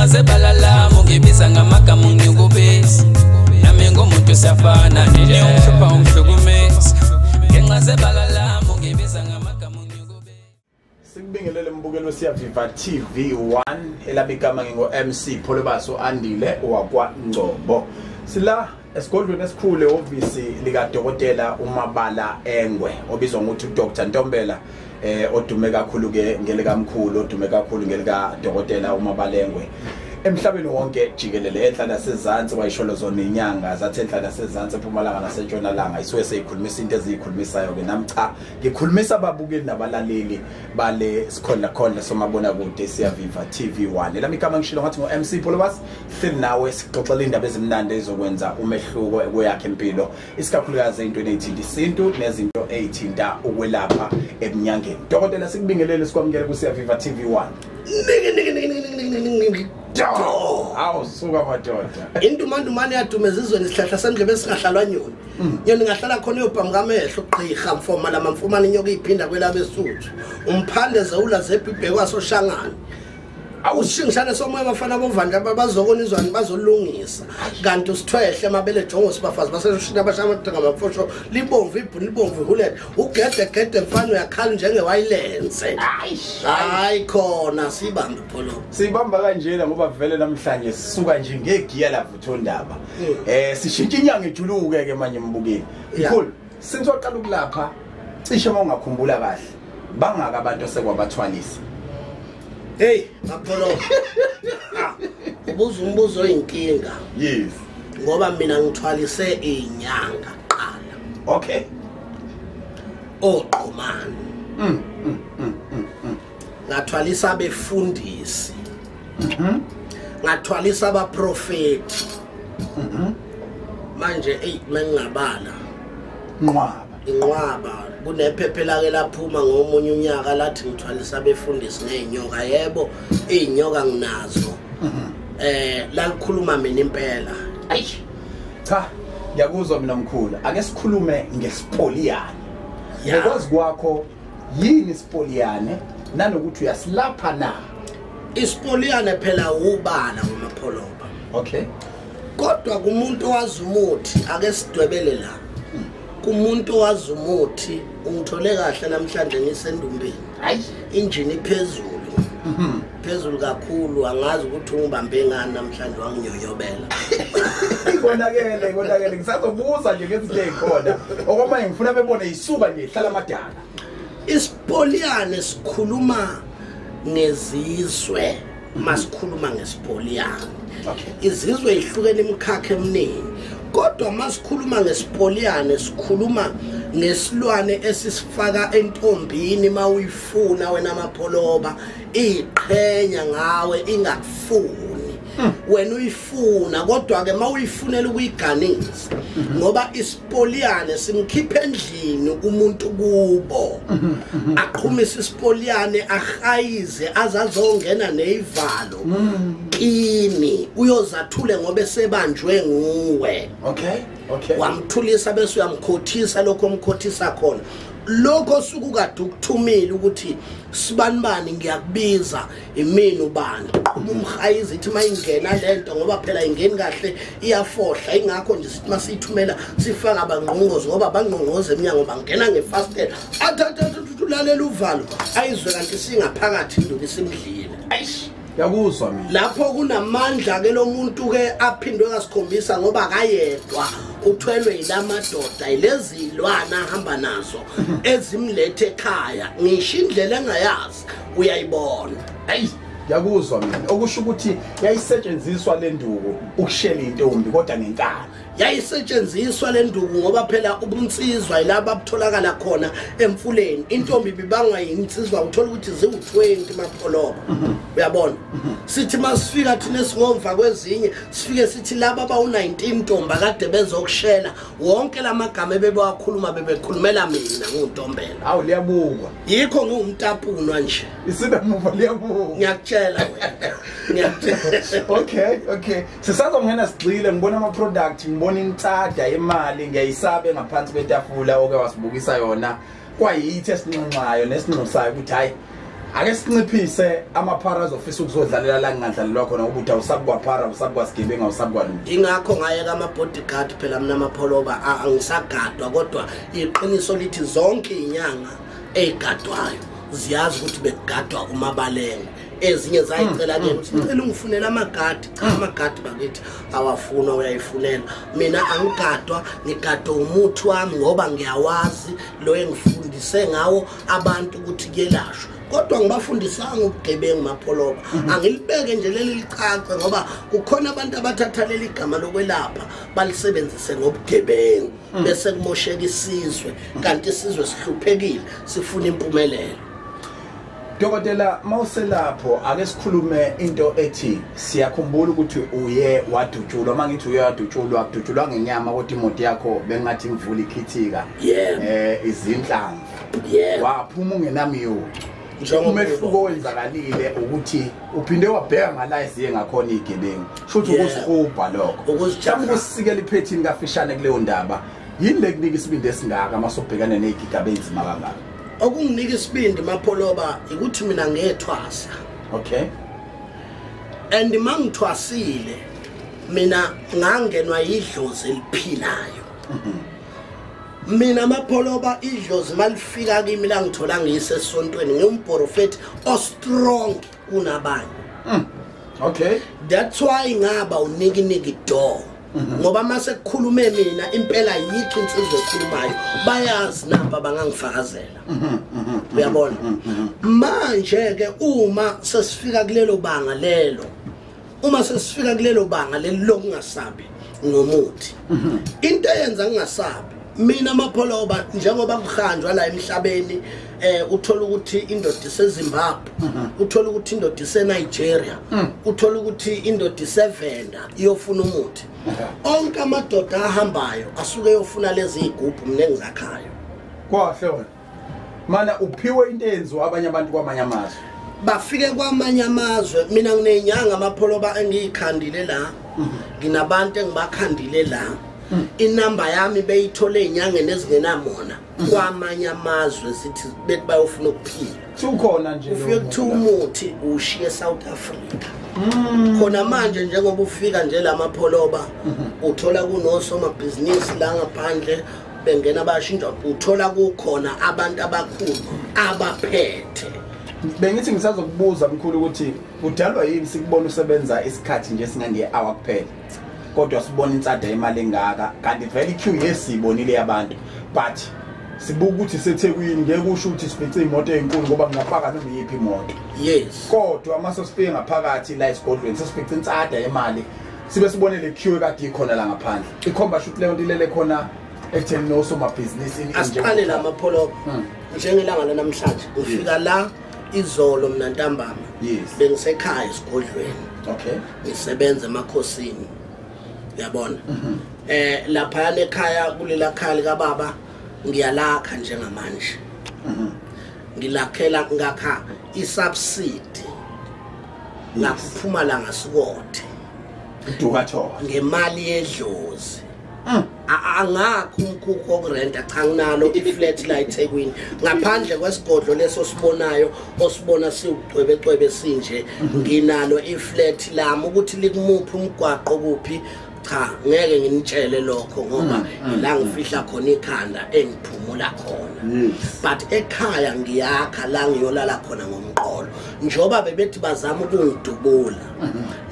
Ngenxa zebalala ungibiza ngamagama ungikubisa. Nami ngumuntu siyafana nje ungihlupha ungihlukumeza. Ngenxa zebalala ungibiza ngamagama ungikubisa. Sikubingelele mbukelo Siyaviva TV 1 elabigama ngingo MC Pholobaso Andile wakwa Ngcobo. Sila esigodlweni esikhulu ehhovisi lika Dokotela uMabala Engwe obizwa ngokuthi uDr Ntombela, odume kakhulu ke ngelika mkhulu, odume kakhulu ngelika Dokotela uMabala Engwe. Emhlabeni wonke jikelele, enhla nasezantsi, wayisholo zona inyanga zathi enhla nasezantsi, eMpumalanga nasentshonalanga, isuke seyikhulumisa into eziyikhulumisayo ke. Nami cha, ngikhulumisa ababukeli nabalaleli bale sikhondla khondla somabona kude Siyaviva TV 1. Lami igama ngishilo ngathi ngo MC Pholobas, hleli nawe sixoxela indaba ezimnandi ezokwenza umehluko ekuyakhe impilo, isikakhulukazi ezintweni ezithinta isintu nezinto ezithinta ukwelapha eminyangeni. Dokotela, sikubingelele, sikwamukele ku Siyaviva TV 1. Niki niki niki niki niki niki. Awu suka madoda. Indumandumane yadume ezizweni, isihlahla sendlebe singahlalwa nyoni. Nyoni ngahlala khona uyobhamuka amehlo qhiha mfoma lamamfumane inyoka iphinda kwelabesuthu. Umphande zewula zebhibhekwa soshangana. Awushingishane somoya abafana bovandla bazokona izwani bazolungisa. Kanti usithwehle amabele jongo sibafazi baseshushina abashamadinga amafosho libomvu ibhuni libomvu ihulet. Ugede gede mfana uyakhala njengewayilense. Hayi khona sibambe Pholo. Sibamba kanjena ngoba vele namhlanje sisuka nje ngegiya lavuthondaba. Sishintsha inyanga ejuluke ke manje mbukeli. Mkhulu, since waqala ukulapha cishe mawungakhumbula kahle bangaka abantu osekwabathwalisa. Hey, Mapholo. Ubuza umbuzo oyinkinga. Yes. Ngoba mina ngithwalise inyanga kuqala. Okay. Oqhomane. Ngathwalisa abefundisi. Ngathwalisa abaprofeti. Manje hey mengingabala. Inqwaba. Inqwaba. Kunephepha lake laphuma ngomunye unyaka lathi ngithwalisa abefundisi ngezinyoka. Yebo, izinyoka nginazo. Lalikhuluma mina impela. Ayi. Cha, ngiyakuzwa mina mkhulu. Ake sikhulume ngesipoliyane. Ngokwazi kwakho yini isipoliyane nanokuthi uyasilapha na? Isipoliyane phela ubala uMapholoba. Okay. Kodwa kumuntu owazi umuthi ake sidwebele la. Kumuntu owazi umuthi ungithole kahle namhlanje ngisendumbeni. Hayi, injini iphezulu. Phezulu kakhulu, angazi ukuthi ungibambe ngani namhlanje wanginyonyobela. Ikonakele, ikonakele, ngisazobuza nje ngezinto ezikhona. Okwamanje ngifuna bebone isuka nje ihlala amadala. Isipoliyane sikhuluma ngezizwe, masikhuluma ngesipoliyane. Okay. Izizwe ihlukene imikhakha eminingi. Kodwa masikhuluma ngesipoliyane sikhuluma ngesilwane esisifaka entombini mawuyifuna wena Mapholoba, iqhenya ngawe ingakufuni. Wena uyifuna kodwa ke mawuyifunela ukuyiganisa ngoba isipoliyane simkhipha endlini umuntu kubo. Aqhumise isipoliyane ahayize azazongena nezivalo kini uyozathule ngoba sebanjwe nguwe. Okay, okay. Wamthulisa bese uyamkhothisa lokho omkhothisa khona. Lokho suku kade ukuthumile ukuthi sibanibani ngiyakubiza imini ubani. Umhayizi ithi mayingena lento ngoba phela ingeni kahle iyafohla, ingakho nje sithi masiyithumela sifaka abangqongozi ngoba abangqongozi eminyango bangena ngefastela. Athatha ulalela uvalo ayizwe kanti singaphakathi induku isimdlile. Ayish, ngiyakuzwa mina. Lapho kunamandla ke lomuntu ke aphindwe kasikhombisa ngoba akayedwa, uthwelwe yilamadoda ilezilwana ahamba nazo ezimlethe ekhaya, ngisho indlela engayazi uyayibona. Ayi, ngiyakuzwa mina. Okusho ukuthi yayisetshenziswa le nduku ukushela intombi kodwa ngenkani. Yayisetshenziswa le nduku ngoba phela ubunsizwa yilabo abutholakala khona emfuleni. Intombi ibibangwa yinsizwa, uthola ukuthi ziwu20 Mapholoba. Uyabona? Sithi masifika thina singomva kwezinye sifike sithi laba abawu19 ntombi kade bezokushela, wonke lamagama ebebawakhuluma bebekhulumela mina nguNtombela. Awu liyabukwa. Yikho ngiwumtapunwa nje. Isina muva liyabukwa. Ngiyakutshela wena. Ngiyakutshela. Okay, okay. Sisazongena sigxile ngibona ama product, ngibona insada yemali, ngiyayisabe ngaphansi kwetafula oke wasibukisa yona. Kwayithi esinxanxayo nesinxusayo ukuthi hayi Ake sinciphise amaphara azofisa ukuzodlalela la ngingadlalelwa khona ukuthi awusabukwa phara, awusabukwa sigebengu, awusabukwa lutho. Ingakho ngayeka ama-bodyguard phela mina Mapholoba, angisagadwa, kodwa iqiniso lithi zonke inyanga ezigadwayo ziyazi ukuthi bekugadwa uMabalengwe. Ezinye zayicela ke ukuthi ngicela ungifunele amagadi. Cha, amagadi bakithi awafuna, uyayifunela. Mina angigadwa, ngigadwa umuthi wami ngoba ngiyawazi lo engifundise ngawo abantu ukuthi kuyelashwa. Kodwa ngibafundisanga ubugebengu Mapholoba. Angilibeke nje leli licace ngoba kukhona abantu abathatha leli gama lokwelapha balisebenzise ngobugebengu bese kumosheka isizwe, kanti isizwe sihluphekile sifuna impumelelo. Dokotela, mawuselapho ake sikhulume into ethi siyakhumbula ukuthi uye wadutshulwa. Mangithi uye wadutshulwa, akudutshulwa ngenyama kodwa imoto yakho bengathi imvula ikhithika izinhlamvu. Waphuma ungenamiyucu. Umehluko owenzakalile ukuthi uphinde wabheka ngala eziye ngakhona igebengu. Shuthi ukusihubha lokho. Ukusikela iphethini kafishane kuleyo ndaba. Yini le kunika isibindi esingaka masobhekana nezigigaba ezinzima kangaka? Okunginika isibindi Mapholoba ukuthi mina ngethwasa. Okay. And mangithwasile mina ngangenwa idlozi eliphilayo. Mina Mapholoba idlozi malifika kimi la ngithola ngisesontweni, ngiyumprofeti o strong kunabanye. Okay. That's why ngaba uniki niki door. Ngoba mase kukhulume mina impela yikho insizwe ekhulumayo, bayazi napa bangangifakazela. Uyabona? Manje ke uma sesifika kulelo banga lelo, uma sesifika kulelo banga lelo lokungasabi ngomuthi, into eyenza ngingasabi mina Mapholoba, njengoba kuhanjwa la emhlabeni, uthola ukuthi indoda iseZimbabwe, uthola ukuthi indoda iseNigeria, uthola ukuthi indoda iseVenda iyofuna umuthi. Onke amadoda ahambayo asuke eyofuna lezi igubhu mina engizakhayo. Kwahle wena. Mana uphiwe into eyenziwa abanye abantu kwamanye amazwe. Bafike kwamanye amazwe, mina nginenyanga Mapholoba engiyikhandile la, nginabantu engibakhandile la. Inamba yami beyithole inyangeni ezingenamona kwamanye amazwe, sithi bethi bayofuna ukuphila. Ukhona nje ufike kuthiwa umuthi ushiye South Africa. Khona manje njengoba ufika nje la Mapholoba uthola kunosomabhizinisi la ngaphandle bengena bayashintsha, uthola kukhona abantu abakhulu abaphethe. Bengithi ngisazokubuza mkhulu ukuthi udalwa yini sikubona usebenza isikhathi nje singange-hour kuphela, kodwa sibona insada imali engaka, kanti vele iqueue yesibonile yabantu, but sibuka ukuthi seThekwini ngeke kusho ukuthi sifice imoto ezinkulu ngoba ngingafaka noma yiphi imoto. Yes. Kodwa mase sifike ngaphakathi la esigodlweni sesifice insada yemali, sibe sibone le queue kade ikhona la ngaphandle. Ikhomba shuthi leyo nto ilele khona ekutheni nosomabhizinisi. Asiqale la Mapholoba njengelanga lanamhlanje ngifika la izolo mina ntambama. Bengisekhaya esigodlweni. Okay. Ngisebenza emakhosini. Uyabona? Lapha ekhaya kulela khaya lika baba ngiyalakha njengamanje. Ngilakhela ngakha isubsidy. Ngakuphuma la ngasikothe. Dukathona. Ngemali yedlozi. Angakho umkhukhu wokurenta, cha nginalo iflat la eThekwini. Ngaphandle kwesigodlo leso sibonayo osibona siwucwebecwebe sinje, nginalo iflat lami ukuthi likumuphi umgwaqo kuphi, cha ngeke nginitshele lokho ngoba ila ngifihla khona ikhanda engiphumula khona. But ekhaya ngiyakha la ngiyolala khona ngomqolo. Njoba bebethi bazama ukungidubula.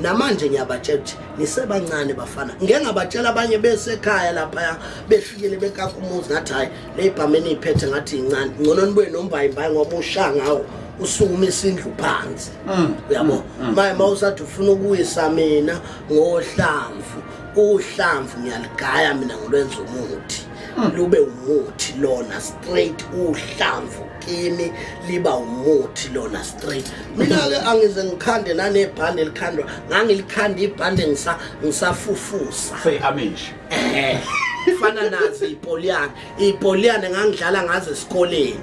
Namanje ngiyabatshela ukuthi nisebancane bafana. Ngeke ngabatshela abanye besekhaya lapha befikile bekakha umuzi ngathi hayi le ibhameni iphethe ngathi incane. Ngcono nibuye nombayimbayi ngoba usha ngawo usukuma isindlu phansi. Uyabo? Maye mawusathi ufuna ukuyisa mina ngohlamvu, uhlamvu ngiyaligaya mina ngolwenza umuthi. Lube umuthi lona straight, uhlamvu kimi liba umuthi lona straight. Mina ke angize ngikhande nanebhande elikhandwa, ngangilikhanda ibhande ngisafufusa. Say amish. Fana nazi ipoliana. Ipoliana ngangidlala ngazo esikoleni.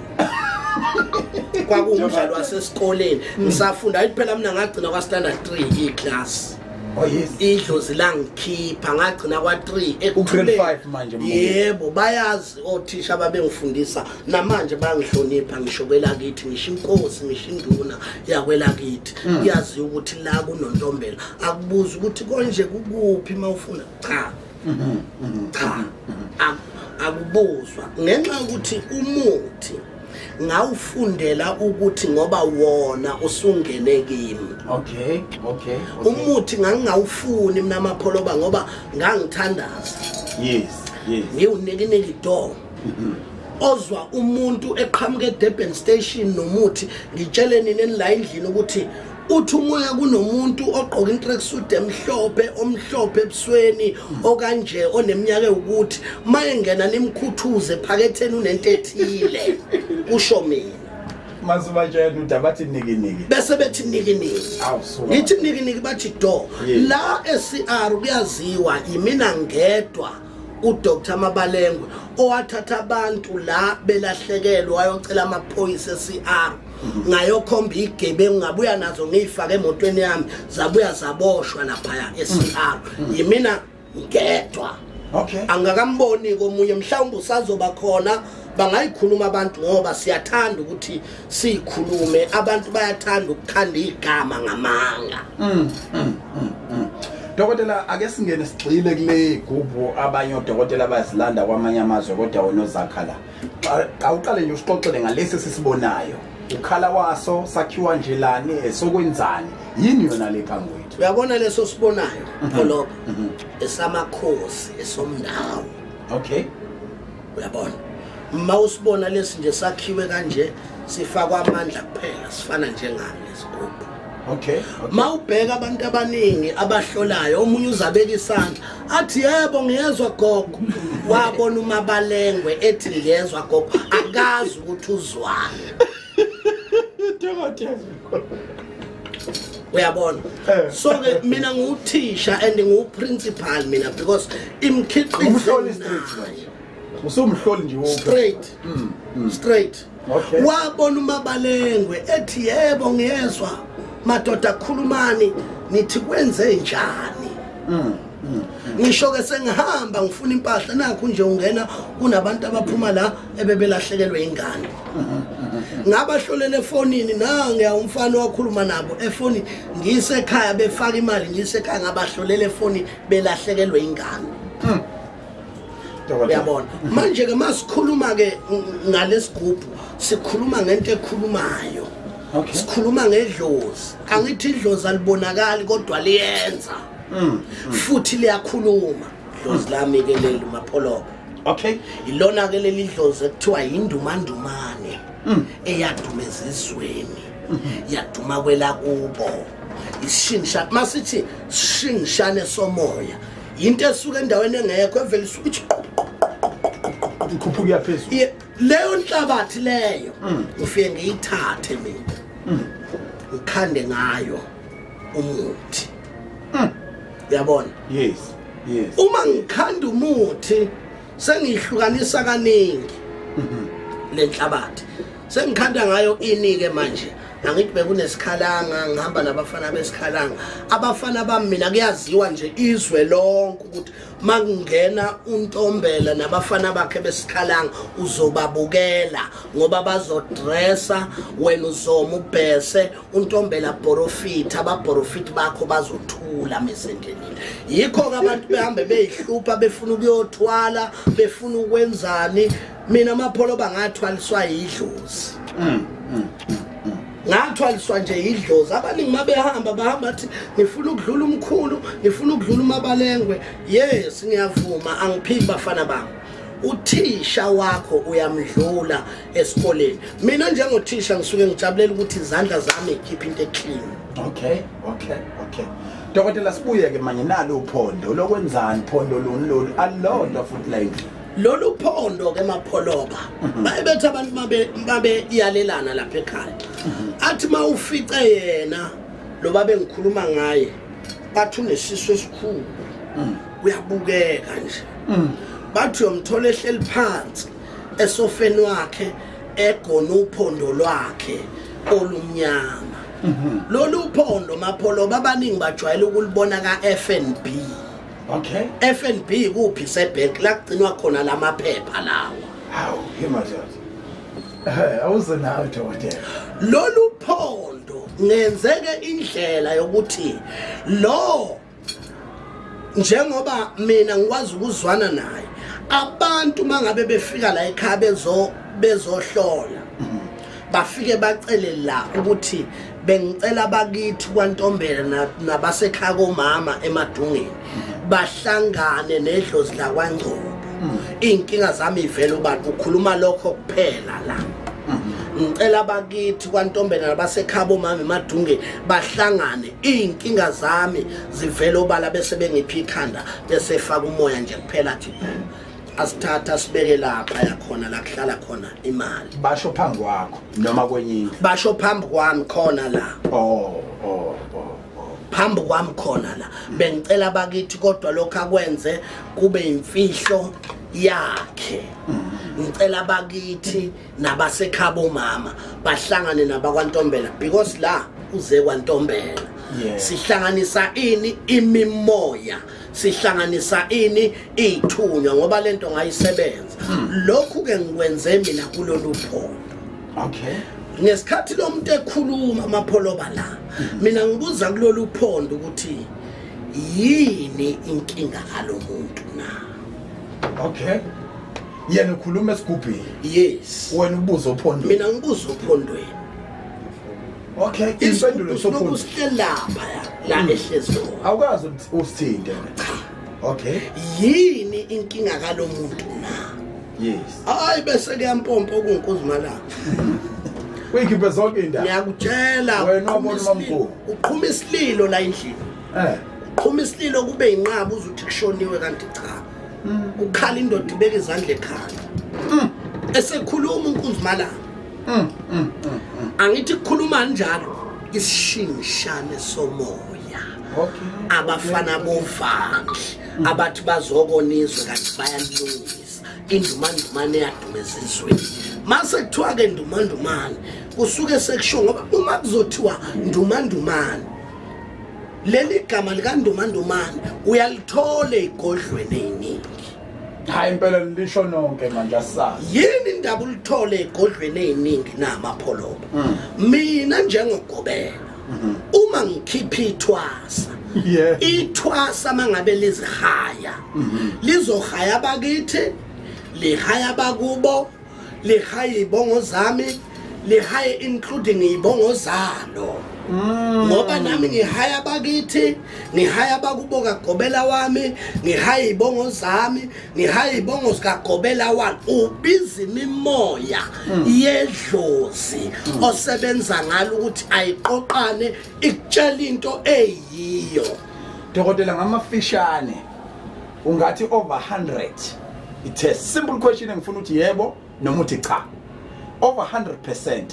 Kwakuwumdlalo wasesikoleni ngisafunda. Ayithi phela mina ngagcina kwa standard 3 iclass. Oh yes. Idlozi langikhipha ngagcina kwa3 ugrade 5 manje. Yebo, bayazi othisha babengifundisa namanje bayangihlonipha ngisho kwelakithi, ngisho inkosi, ngisho induna yakwelakithi. Iyazi ukuthi la kunoNtombela, akubuza ukuthi konje kukuphi mawufuna. Cha. Cha. Akubuzwa ngenxa yokuthi umuthi ngawufundela ukuthi ngoba wona usungene kimi. Okay, okay. Umuthi ngangingawufuni mina Mapholoba ngoba ngangithandaza. Yes, yes. Ngiwunikiniki do. Ozwa umuntu eqhamuka eDurban Station nomuthi, ngitshele nini la endlini ukuthi uthi umoya kunomuntu ogqoka intracksuit emhlophe, omhlophe ebusweni okanje, oneminyaka ukuthi mayengena nimkhuthuze phaketheni unento ethile, kusho mina. Masubatshela ukuthi abathi niki niki. Bese bethi niki niki. Ngithi niki niki bathi do. La eCR kuyaziwa yimina ngedwa uDr Mabalengwe owathatha abantu la belahlekelwa wayocela amaphoyisa eCR. Ngayokhomba igebengu ngabuya nazo ngiyifake emotweni yami, zabuya zaboshwa laphaya eCR. Yimina ngedwa. Okay. Angakamboni komunye, mhlawumbe usazoba khona bangayikhuluma abantu ngoba siyathanda ukuthi sikhulume, abantu bayathanda ukukhanda igama ngamanga. Dokotela, ake singene sigxile kule gubhu abanye odokotela bayazilanda kwamanye amazwe kodwa wena ozakha la. Awuqale nje usixoxele ngalesi sisibonayo. Ukhala waso sakhiwa nje lani, esokwenzani, yini yona le phambi kwethu? Uyabona leso sibonayo Pholoba, esamakhosi esomndawo. Okay. Uyabona mawusibona lesi nje sakhiwe kanje, sifakwa amandla kuphela, sifana njengami lesigubhu. Okay. Mawubheka abantu abaningi abahlolayo, omunye uzabeka isandla athi yebo ngiyezwa gogo, wabona uMabalengwe ethi ngiyezwa gogo, akazi ukuthi uzwani. Uyabona. So ke mina nguthisha and ngu-principal mina because imkhiqizo usumhloli nje straight. Straight. Okay. Wabona uMabalengwe ethi yebo ngiyezwa madoda, khulumani nithi kwenze njani. Ngisho ke sengihamba ngifuna impahla, nakho nje ungena kunabantu abaphuma la ebebelahlekelwe ingane. Ngabahlolela efonini, nangiya umfana wakhuluma nabo efonini, ngisekhaya befaka imali, ngisekhaya ngabahlolela efonini belahlekelwe ingane. Uyabona manje ke masikhuluma ke ngalesigubhu, sikhuluma ngento ekhulumayo. Okay. Sikhuluma ngedlozi. Angithi idlozi alibonakali kodwa liyenza. Futhi liyakhuluma. Idlozi lami ke leli Mapholoba. Okay. Ilona ke leli dlozi ekuthiwa yindumandumane eyaduma ezizweni. Yaduma kwelakubo. Ishintsha masithi sishingishane somoya. Into esuka endaweni engekho evela isuka ithi ikhuphuka phezulu. Leyo nhlabathi leyo ngifike ngiyithathe mina. Ngikhande ngayo umuthi. Uyabona? Yes, yes. Uma ngikhanda umuthi sengihlukanisa kaningi le nhlabathi. Sengikhanda ngayo ini ke manje? Angithi bekunesikhalanga, ngihamba nabafana besikhalanga. Abafana bami mina kuyaziwa nje izwe lonke ukuthi makungena uNtombela nabafana bakhe besikhalanga uzobabukela ngoba bazodressa, wena uzoma ubhese, uNtombela profit, abaprofit bakho bazothula mesendleleni. Yikho ke abantu behambe beyihlupha befuna ukuyothwala, befuna ukwenzani. Mina Mapholoba ngathwaliswa yidlozi. Ngathwaliswa nje idlozi. Abaningi mabehamba bahamba athi ngifuna ukudlula umkhulu, ngifuna ukudlula uMabalengwe. Yes, ngiyavuma, angiphiki bafana bami. Uthisha wakho uyamdlula esikoleni. Mina njengothisha ngisuke ngijabulela ukuthi izandla zami ikhipha into eclean. Okay, okay, okay. Dokotela, sibuye ke manje nalo uphondo lokwenzani, phondo loni lolu alilodwa futhi la endlini. Lolu phondo ke Mapholoba bayebethi abantu babe iyalelana lapha ekhaya. Athi mawufice yena lo babe ngikhuluma ngaye bathi unesisu esikhulu, uyabukeka nje. Bathi uyomthola ehleli phansi esofeni wakhe egona uphondo lwakhe olumnyama. Lolu phondo Mapholoba abaningi bajwayele ukulibona ka FNB. Okay. FNB kuphi sebank la kugcinwa khona lamaphepha lawa. Hawu, yemadoda. Awuze nawe dokotela. Lolu phondo ngenzeke indlela yokuthi lo njengoba mina ngikwazi ukuzwana naye, abantu mangabe befika la ekhaya bezohlola bafike bacele la ukuthi bengicela bakithi kwaNtombela nabasekhaya komama eMadungeni bahlangane nedlozi la kwaNgcobo. Inkinga zami ivela ubani ukhuluma lokho kuphela la. Ngicela bakithi kwaNtombela nabasekhaya bomama eMadungeni bahlangane, inkinga zami zivela obala bese bengiphi ikhanda bese faka umoya nje kuphela athi asithatha sibeke lapha yakhona la kuhlala khona imali. Basho phambi kwakho noma kwenye indlu? Basho phambi kwami khona la. Oh. Phambi kwami khona la. Bengicela bakithi kodwa lokho akwenze kube imfihlo yakhe. Ngicela bakithi nabasekhaya bomama bahlangane nabakwaNtombela because la uze kwaNtombela. Sihlanganisa ini imimoya, sihlanganisa ini ithunywa ngoba lento ngayisebenza. Lokhu ke ngikwenze mina kulolu phondo. Okay. Ngesikhathi lo muntu ekhuluma Mapholoba la, mina ngibuza kulolu phondo ukuthi yini inkinga kalomuntu na? Okay. Yena ukhuluma esigubhini. Yes. Wena ubuza ophondweni. Mina ngibuza ophondweni. Okay, impendulo sophondo. Lapha la ehlezi khona. Awukazi usithinte. Okay. Yini inkinga kalomuntu na? Yes. Hayi bese kuyampompa okunguNkuzimalanga. Uyikhiphe zonke indaba. Ngiyakutshela. Wena wabona mamkhulu. Uqhuma isililo la endlini. Uqhuma isililo kube inqaba uzuthi kushoniwe kanti cha. Kukhala indoda ibeka izandla ekhaya. Esekhuluma uNkunzimalanga. Angithi kukhuluma njalo isishingishane somoya. Okay. Abafana bovandle abathi bazokonizwe kanti bayalungisa. Indumandumane yaduma ezizweni. Mase kuthiwa ke ndumandumane kusuke sekusho ngoba uma kuzothiwa ndumandumane leli gama lika ndumandumane uyalithola egodlweni eziningi. Hayi impela lisho nonke manje asazi. Yini indaba ulithole egodlweni eziningi naMapholoba? Mina njengogobela uma ngikhipha ithwasa, ithwasa mangabe lizihaya lizohaya bakithi, lihaya bakubo, lihaya ibongo zami, lihaya including ibongo zalo. Ngoba nami ngihaya bakithi, ngihaya bakubo kagobela wami, ngihaya ibongo zami, ngihaya ibongo zikagobela wami. Ubiza imimoya yedlozi osebenza ngalo ukuthi ayiqoqane ikutshela into eyiyo. Dokotela ngamafishane ungathi over 100. It's a simple question engifuna ukuthi yebo noma uthi cha. Over 100%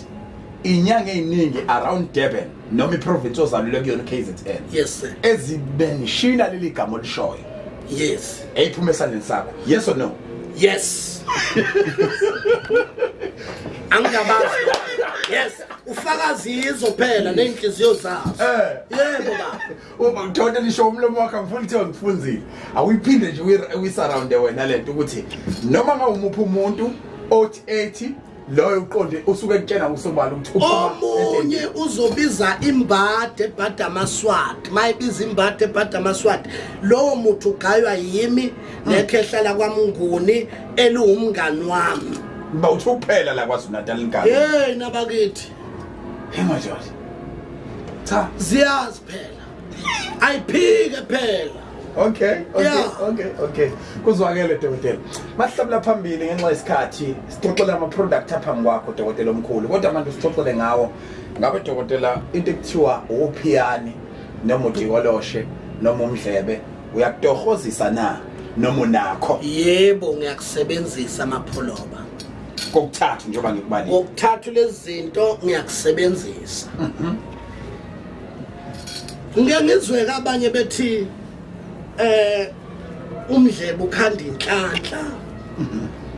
inyanga eziningi around Durban noma iprovince ozalelwe kuyona KZN. Yes sir. Ezibenshina leli gama olishoyo. Yes. Eyiphuma esandleni sakho. Yes or no? Yes. Angingabazi. Yes, ufakazi yizo phela nenhliziyo zazo. Yebo baba. Uma ngithola lisho umlomo wakho ngifuna ukuthi ngifunzile. Awuyiphinde nje uyisurround wena lento ukuthi noma ngawumuphi umuntu othi 80 loyo uqonde usuke ekutshena ngosobala ukuthi omunye uzobiza imbade ebhada amaswati. Mayibiza imbade ebhada amaswati lowo muntu ugaywa yimi nekhehla la kwaMnguni eliwumngani wami. Ba uthi kuphela la kwaZulu Natal ingane. Hey nabakithi. Hey madoda. Cha ziyazi phela. Ayiphike phela. Okay. Kuzwakele dokotela. Masihlabula phambili ngenxa yesikhathi sixoxela ama product aphambi kwakho dokotela omkhulu. Kodwa manje sixoxele ngawo. Ngabe dokotela into ekuthiwa uphiyani noma udikoloshe noma umdlebe uyakutohozisa na noma unakho? Yebo ngiyakusebenzisa Mapholoba. Kokuthathu njengoba ngikubalile. Kokuthathu lezi zinto ngiyakusebenzisa. Ngike ngizwe abanye bethi umdlebe ukhanda inhlanhla,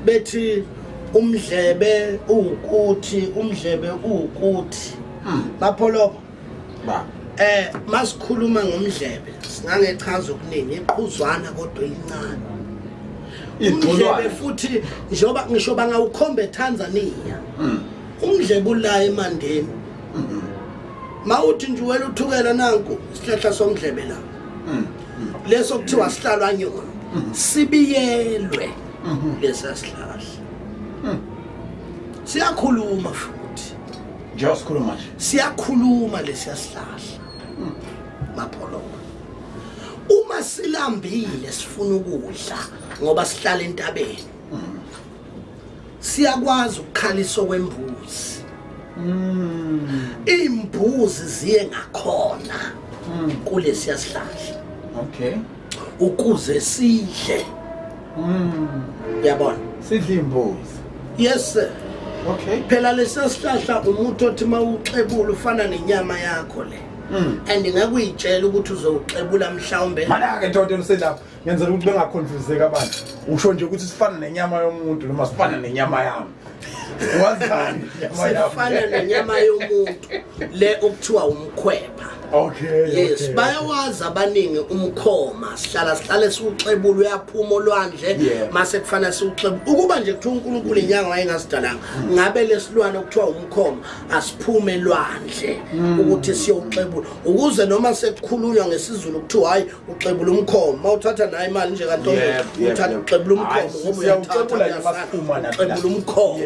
bethi umdlebe uwukuthi, umdlebe uwukuthi. Mapholoba Ba. Masikhuluma ngomdlebe singangechaza okuningi, iqhuzwana kodwa elincane. Umdlebe futhi njengoba ngisho bangawukhomba eTanzania. Umdlebe ula eMandeni. Mawuthi nje wena uthukela nanku isihlahla somdlebe la. Leso kuthiwa sihlalwa nyoni. Sibiyelwe lesa sihlahla. Siyakhuluma futhi. Nje sikhuluma nje. Siyakhuluma lesiya sihlahla. Mapholoba. Uma silambile sifuna ukudla ngoba sihlala entabeni. Siyakwazi ukukhalisa kwembuzi. Imbuzi ziye ngakhona kulesiya sihlahla. Okay. Ukuze sidle. Uyabona? Sidle imbuzi. Yes sir. Okay. Phela lesiya sihlahla umuntu othi mawuxebula ufana nenyama yakho le. And ngakuyitshela ukuthi uzowuxebula mhlawumbe. Mana ke ntontelo selapha ngenzela ukuthi bengaconfuseki abantu. Usho nje ukuthi sifana nenyama yomuntu noma sifana nenyama yami. Wazani nyama yami. Sifana nenyama yomuntu le okuthiwa umkhwepha. Okay. Yes, okay. Bayawazi abaningi umkhoma, sihlala siwuxebula uyaphuma olwandle mase kufana siwuxebula. Ukuba nje kuthiwa uNkulunkulu inyanga wayengasidalanga, ngabe lesilwane okuthiwa umkhoma asiphume elwandle ukuthi siyowuxebula. Ukuze noma sekukhulunywa ngesiZulu kuthiwa hayi uxebula umkhoma, mawuthatha naye imali nje kantombi uthatha uxebula umkhoma ngoba uyawuxebula nje masiphuma nathi. Uxebula umkhoma.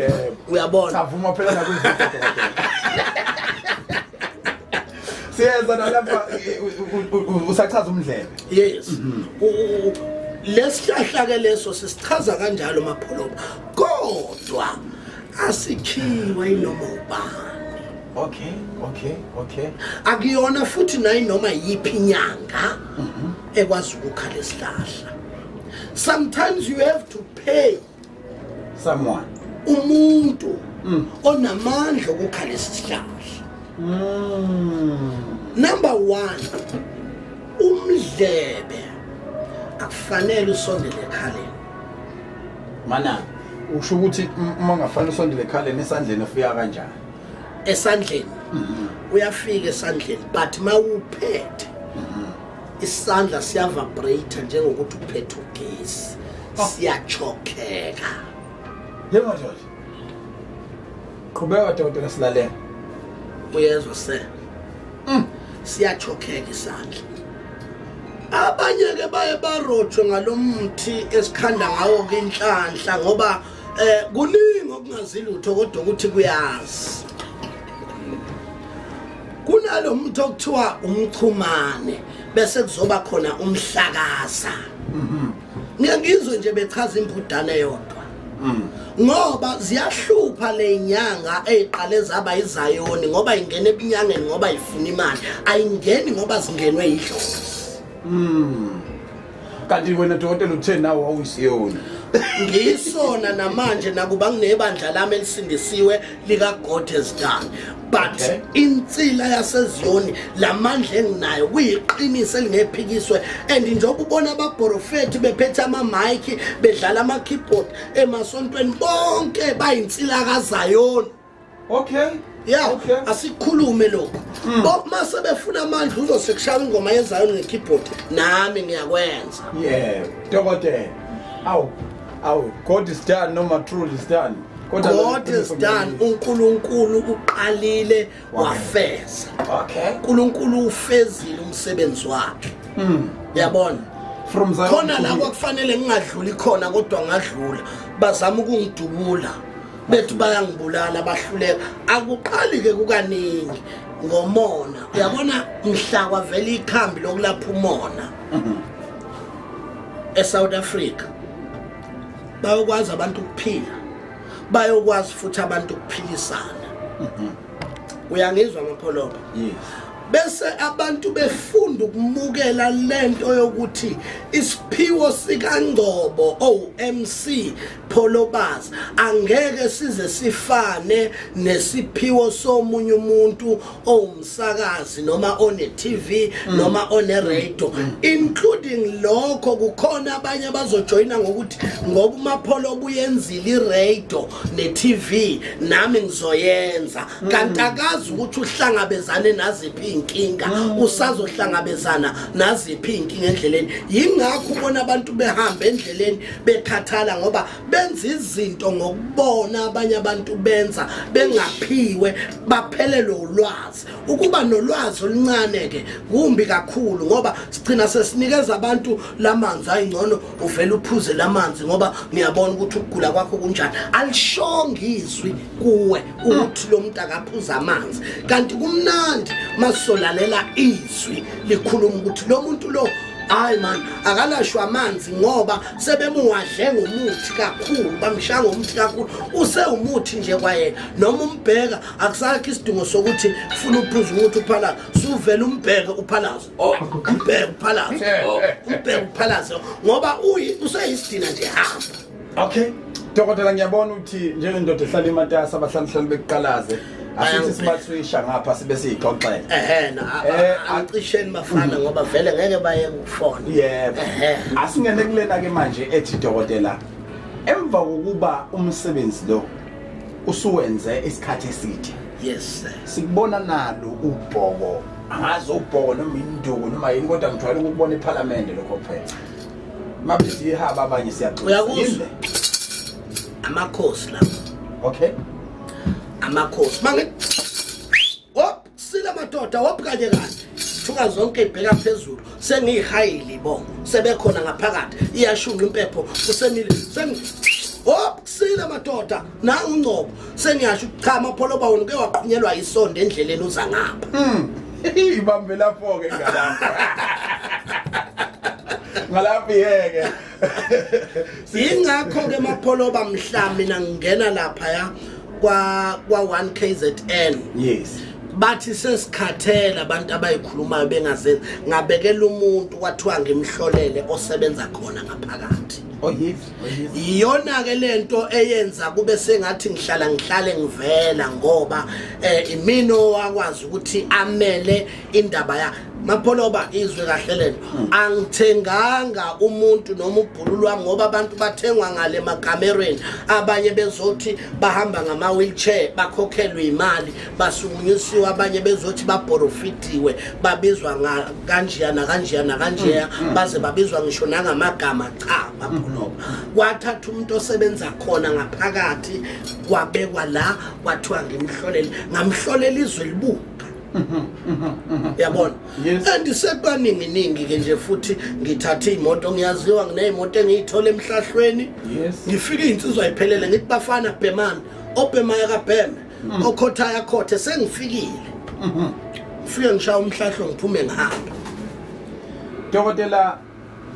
Uyabona? Savuma phela nakuzinto. Siyeza nalapha usachaza umdlebe. Yes. Lesihlahla ke leso sisichaza kanjalo Mapholoba. Kodwa asikhiwa inoma ubani. Okay, okay, okay. Akuyona futhi nayi noma yiphi inyanga ekwazi ukukha lesihlahla. Sometimes you have to pay someone. Umuntu onamandla okukha lesihlahla. Number 1, umdlebe akufanele usondele ekhaleni. Mana usho ukuthi uma ungafanele usondele ekhaleni esandleni ufika kanjani? Esandleni. Uyafika esandleni but mawuphethe isandla siyavibrate njengokuthi uphethe ugesi. Siyachokheka. Yebo ndoda. Qhubeka dokotela silalela. Uyezwa se. Siyachokheka isandla. Abanye ke baye barotshwe ngalomthi esikhanda ngawo ke inhlanhla ngoba kuningi okungazilutho kodwa ukuthi kuyazi. Kunalomuntu okuthiwa umchumane bese kuzoba khona umhlakaza. Ngiyangizwe nje bechaza imbudane yodwa. Ngoba ziyahlupha le nyanga eziqale zaba izayoni ngoba ingena ebinyangeni ngoba ifuna imali, ayingeni ngoba zingenwe idlozi. Kanti wena dokotela uthe nawe wawuyisiyoni? Ngisona namanje nakuba nginebandla lami elisindisiwe lika God has done. But insila yaseZiyoni lamandla enginayo kuyiqiniso elingephikiswe. And njengoba ubona abaprofeti bephethe ama mic bedlala ama keyboard emasontweni bonke bayinsila kaZayoni. Okay. Yeah, okay. Asikhulume lokho. Mase befuna amandla uzosekushaya ingoma yeZayoni ngekeyboard nami ngiyakwenza. Yeah, dokotela. Awu, awu, God is done noma truth is done. God is done. uNkulunkulu uqalile wafeza. Okay. uNkulunkulu ufezile umsebenzi wakhe. Uyabona? From Zion. Khona la kwakufanele ngingadluli khona kodwa ngadlula. Bazama ukungidubula. Bethu bayangibulala bahluleka. Akuqali ke kukaningi ngomona. Uyabona mhla kwavela ikhambi lokulapha umona. eSouth Africa. Bayokwazi abantu ukuphila. Bayokwazi futhi abantu ukuphilisana. Uyangizwa Mapholoba? Yes. Bese abantu befunda ukumukela lento yokuthi isiphiwo sikaNgcobo OMC Pholobas angeke size sifane nesiphiwo somunye umuntu owumsakazi noma one TV noma one radio, including lokho kukhona abanye abazojoyina ngokuthi ngoba uMapholoba uyenzile iradio ne TV nami ngizoyenza, kanti akazi ukuthi uhlangabezane naziphi iy'nkinga, usazohlangabezana naziphi iy'nkinga endleleni. Yingakho ubona abantu behamba endleleni bekhathala, ngoba benza izinto ngokubona abanye abantu benza bengaphiwe, baphelelwe ulwazi. Ukuba nolwazi oluncane ke kumbi kakhulu, ngoba sigcina sesinikeza abantu lamanzi ayingcono, uvela uphuze lamanzi ngoba ngiyabona ukuthi ukugula kwakho kunjani. Alishongi izwi kuwe ukuthi lo muntu akaphuza amanzi, kanti kumnandi masolalela izwi likhuluma ukuthi lo muntu lo hayi man akalashwa amanzi ngoba sebemuwadle ngomuthi kakhulu, bamshaya ngomuthi kakhulu, usewumuthi nje kwayena. Noma umbheka akusakho isidingo sokuthi ufuna uphuze umuthi uphalaze, suvela umbheke uphalaze, umbheke uphalaze, umbheke uphalaze, ngoba useyisidina nje hamba. Okay dokotela, ngiyabona ukuthi njengendoda ehlala imatasa abahlali bekuqalaze, asithi sibathwisha ngapha sibe siyixoxela. Angicisheni bafana ngoba vele ngeke baye ukufona. Yebo. Asingene kulena ke manje ethi dokotela, emva kokuba umsebenzi lo usuwenze isikhathi eside, yes sikubona nalo ubhoko, angazi ubhoko noma induku noma yini, kodwa ngijwayele ukubona eParliament lokho kuphela. Mabithi ihaba abanye siyaxoxa. Uyakuzwa? Amakhosi la. Okay. Amakhosi mangi hop sila madoda hop kanye kanye thuka zonke ibheka phezulu, sengiyihayili bo sebekhona ngaphakathi, iyashunqa impepho kusemile, sengi hop sila madoda nangu uNgcobo, sengiyasho cha Mapholoba wena uke waqhunyelwa isondo endleleni uza ngapha. Ibambe lapho ke ngalapho ngalapho yeke. Ingakho ke Mapholoba mhla mina ngingena lapha ya kwa 1 KZN. Yes. Bathi sesikhathela abantu abayikhulumayo bengazenzi, ngabekela umuntu kwathiwa ngimhlolele osebenza khona ngaphakathi. Oh yes. Iyona ke lento eyenza kube sengathi ngihlale ngivela, ngoba imino wakwazi ukuthi amele indaba ya Mapholoba. Izwe kahle lento, angithenganga umuntu noma ubhululu wami, ngoba abantu bathengwa ngale makamerweni, abanye bezothi bahamba ngama wheelchair bakhokhelwe imali basukunyisiwe, abanye bezothi baprofitiwe babizwa kanjiya nakanjiya nakanjiya, baze babizwa ngisho nangamagama. Cha Mapholoba, kwathatha umuntu osebenza khona ngaphakathi kwabekwa la, kwathiwa ngimhlolele, ngamhlolela izwe libuka. Yabona? Andisebaningi ningi ke nje futhi ngithathe imoto, ngiyaziwa ngineyimoto engiyithola emhlahlweni. Ngifike insizwa iphelele ngithi bafana bhemani, obhemayo kabheme, okhothayo akhothe, sengifikile. Ngifike ngishaya umhlahlo ngiphume ngihambe. Dokotela,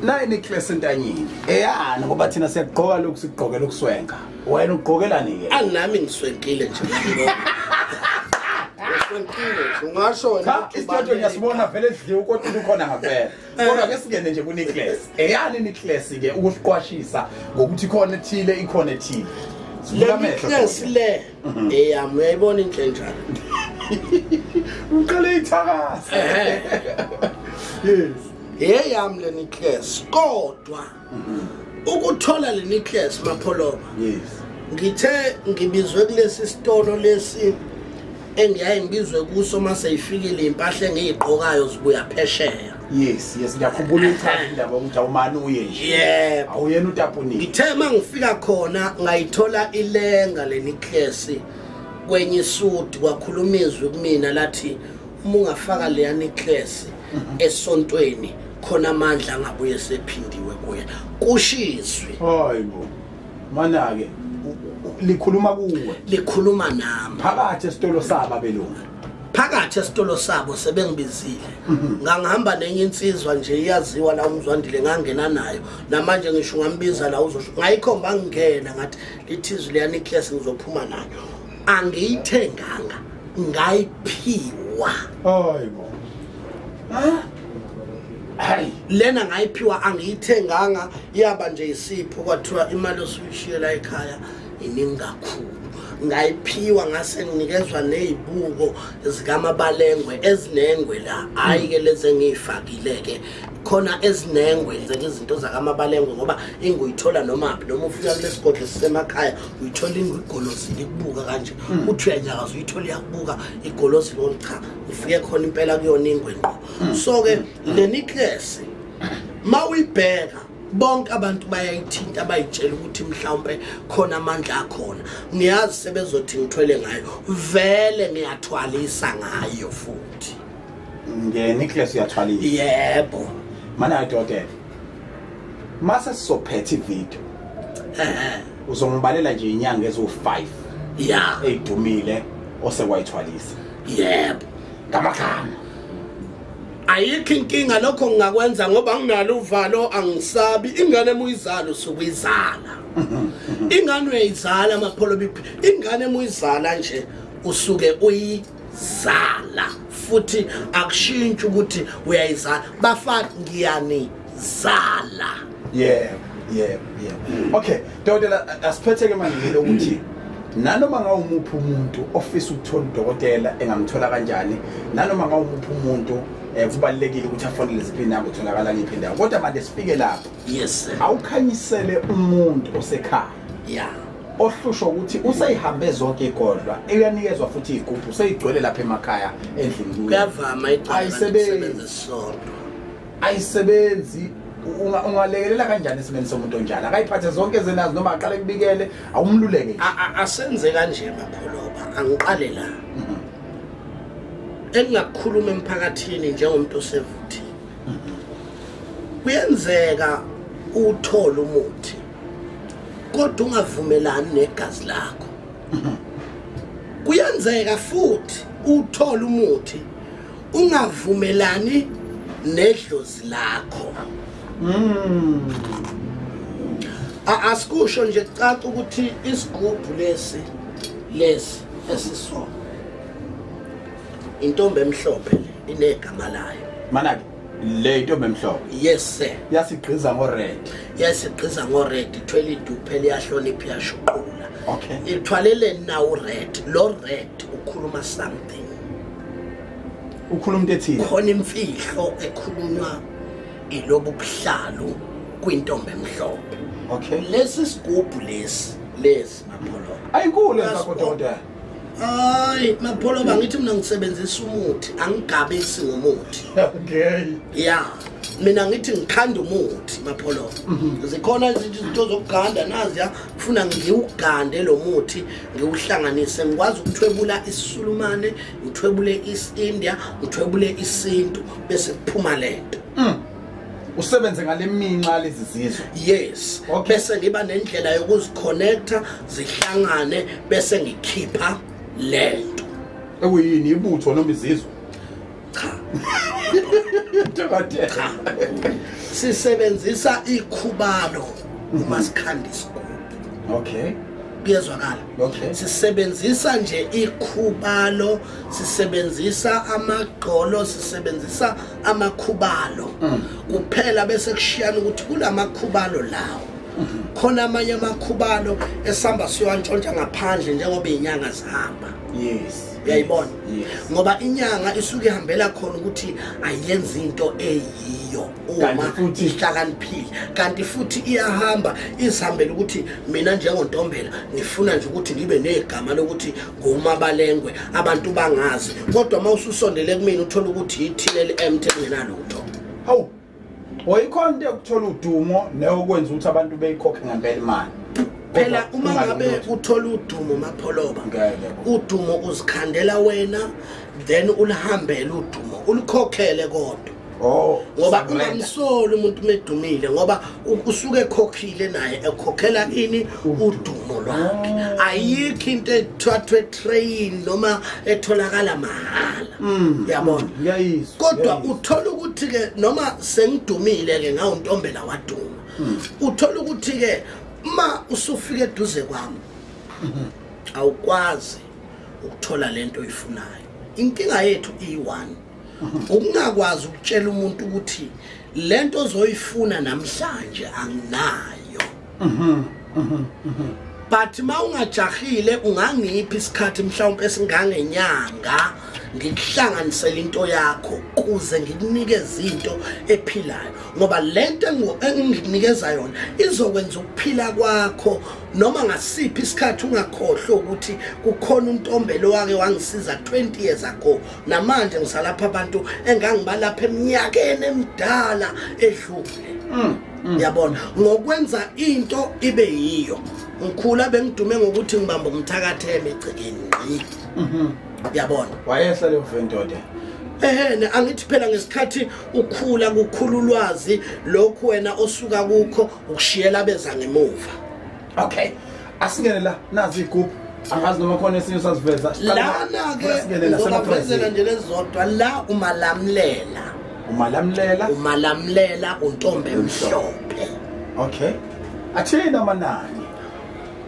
nayi necklace entanyeni eyani, ngoba thina siyagqoka lokhu sigqokela ukuswenka, wena ugqokelani ke? Anginami ngiswenkile nje. Ungasho wena isithetho ngiyasibona vele edliwe kodwa ukhona ngempela. Kodwa ke singene nje ku necklace. Eyani necklace ke ukusiqwashisa ngokuthi ikhona ethile ikhona ethile. Le necklace le eyami uyayibona inhle njalo. Uqale ithakasa. Yes. Eyami le necklace kodwa ukuthola le necklace Mapholoba. Yes. Ngithe ngibizwe kulesi sitolo lesi engiyaye ngibizwe kuso mase ifikile impahla engiyigqokayo zibuya phesheya. Yes, yes, ngiyakhumbula uchaza indaba ukuthi awumani uye nje. Yebo. Awuyena utapunile. Ngithe mangifika khona ngayithola ilenga le necklace kwenye isuit, kwakhuluma izwi kumina lathi uma ungafaka leya necklace esontweni khona amandla angabuye sephindiwe kuye. Kushizwe. Hayibo. Mana ke likhuluma kuwe, likhuluma nami phakathi esitolo sabo abelungu, phakathi esitolo sabo sebengibizile. Ngangihamba nenye insizwa nje iyaziwa la uMzwandile, ngangena nayo namanje ngisho ngambiza la uzosho, ngayikhomba ngingena ngathi lithizwe leya necklace ngizophuma nayo. Angiyithenganga, ngayiphiwa. Hayibo. Hayi lena ngayiphiwa, angiyithenganga, yaba nje isipho, kwathiwa imali osuyishiye la ekhaya iningi kakhulu. Ngayiphiwa ngase nginikezwa nezibuko zikamabalengwe ezinengwe la, hayi ke lezi engiyifakile ke Khona ezinengwe izinto zakamabalengwe ngoba inguyithola noma phi, noma ufika kulesigodlo sisemakhaya uyithola ingigolozile ikubuka kanje, uthi uyanyakaza uyithola iyakubuka igolozile, ngoba cha ufike khona impela kuyona ingwe ngqo. So ke le necklace mawuyibheka bonke abantu bayayithinta, bayitshela ukuthi mhlawumbe khona amandla akhona. Ngiyazi sebezothi ngithwele ngayo, vele ngiyathwalisa ngayo futhi. Nge-necklace uyathwalisa? Yebo. Mana dokotela, mase sizophetha ivideo uzongibalela nje inyanga eziwu-5 ya eyidumile osekwayithwalisa. Yebo. Ngamagama. Ayikho inkinga, lokho ngingakwenza ngoba nginalo uvalo, angisabi. Ingane emuyizala usukuyizala, ingane uyayizala amapholo, ingane emuyizala nje usuke uyizala futhi akushintshi ukuthi uyayizala. Bafana ngiyanizala. Yebo, yebo, yebo. Okay, dokotela, asiphetheke manje lokuthi nanoma ngawumuphi umuntu ofisa ukuthola udokotela engamthola kanjani, nanoma ngawumuphi umuntu kubalulekile ukuthi afonele ziphi inamba, utholakala ngiphi indawo. Kodwa manje sifike lapho. Yes sir. Awukhanyisele umuntu osekhaya. Yeah. Ohlushwa ukuthi useyihambe zonke igodlwa, uyanikezwa futhi igubhu seyigcwele lapha emakhaya endlini kuye. Kuyavama ayisebenzi sodwa. Ayisebenzi. Ungalekelela kanjani esimeni somuntu onjalo? Akayiphathe zonke zenazo noma aqale kubikele, awumluleke nje. Asenze kanje mapholoba, angiqale la. Engingakukhuluma emphakathini njengomuntu osevuthiwe. Kuyenzeka uthole umuthi kodwa ungavumelani negazi lakho. Kuyenzeka futhi uthole umuthi ungavumelani nedlozi lakho. Asikusho nje kucaca ukuthi isigubhu lesi lesi esisona intombi emhlophe le inegama layo. Mana le intombi emhlophe? Yes sir. Yasigqiza ngo-red. Yasigqiza ngo-red, ithwele iduphela, iyahlonipha, iyashuqula. Okay. Ithwalele na u-red, lo red ukhuluma something. Ukhuluma into ethile. Khona imfihlo ekhulunywa ilobu buhlalu kwintombi emhlophe. Okay. Lesi sigubhu lesi lesi mapholo. Ayinkulu ezakho dokotela. Hayi mapholo, ngithi mina ngisebenzisa umuthi, angigabisi ngomuthi. Okay. Yeah. Mina ngithi ngikhanda umuthi mapholo. Zikhona izinto zokuganda nazi ya, kufuna ngiwugande lo muthi, ngiwuhlanganise, ngikwazi ukuthwebula isiSulumane, ngithwebule isiIndia, ngithwebule isintu bese kuphuma lento. Usebenze ngale minxa lezi zizwe. Yes. Okay. Bese ngiba nendlela yokuziconnecta zihlangane bese ngikhipha lento. Ekuyini, ibutho noma izizwe? Cha. Dokotela. Cha. Sisebenzisa ikhubalo uma sikhanda isigubhu. Okay. Kuyezwakala. Okay. Sisebenzisa nje ikhubalo, sisebenzisa amagqolo, sisebenzisa amakhubalo. Kuphela bese kushiyana ukuthi kulamakhubalo lawo. Khona amanye amakhubalo esihamba siyowantshontsha ngaphandle njengoba izinyanga zihamba. Yes. Uyayibona? Yes. Ngoba inyanga isuke ihambela khona ukuthi ayenze into eyiyo uma ihlakaniphile, kanti futhi iyahamba izihambela ukuthi mina njengontombela ngifuna nje ukuthi ngibe negama lokuthi ngumabalengwe, abantu bangazi. Kodwa uma ususondele kumina uthola ukuthi ithile le-empty engenalutho. Hawu, oyikhona into yokuthola udumo neyokwenza ukuthi abantu beyikhokhe ngempela imali. Phela uma ngabe uthola udumo mapholoba, udumo uzikhandela wena, then ulihambele udumo ulikhokhele kodwa. Oh, ngoba ungamsoli umuntu medumile ngoba usuke ekhokhile naye, ekhokhela ini udumo lwakhe. Ayikho into ethathwe train noma etholakala mahala. Uyabona? Ngiyayizwa. Kodwa uthola ukuthi ke noma sengidumile ke ngawuntombela waduma. Uthola ukuthi ke ma usufika eduze kwami awukwazi ukuthola lento oyifunayo. Inkinga yethu iyi-1, ukungakwazi ukutshela umuntu ukuthi lento ozoyifuna namhlanje anginayo. But mawungajahile ungangiphi isikhathi mhlawumbe esingangenyanga ngikuhlanganisela into yakho kuze ngikunikeze into ephilayo, ngoba lento engikunikeza yona izokwenza ukuphila kwakho noma ngasiphi isikhathi ungakhohlwa ukuthi kukhona untombelo wake wangisiza 20 years ago, namanje ngisalapha abantu engangibalapha eminyakeni emidala edlule. Uyabona, ngokwenza into ibe yiyo. Ngikhula bengidume ngokuthi ngibamba umthakatheme egcekeni ngqi. Uyabona, wayehla leyo vendoda. Ehene, angithi phela ngesikhathi ukhula kukhula ulwazi lokhu wena osuka kukho ukushiyela beza ngemuva. Okay, asingene la, nazi igubhu. Angazi noma khona esinye sasiveza. Lana ke ngizobavezela nje lezodwa la. Umalamlela, umalamlela, umalamlela untombi emhlophe. Okay, athini amanani?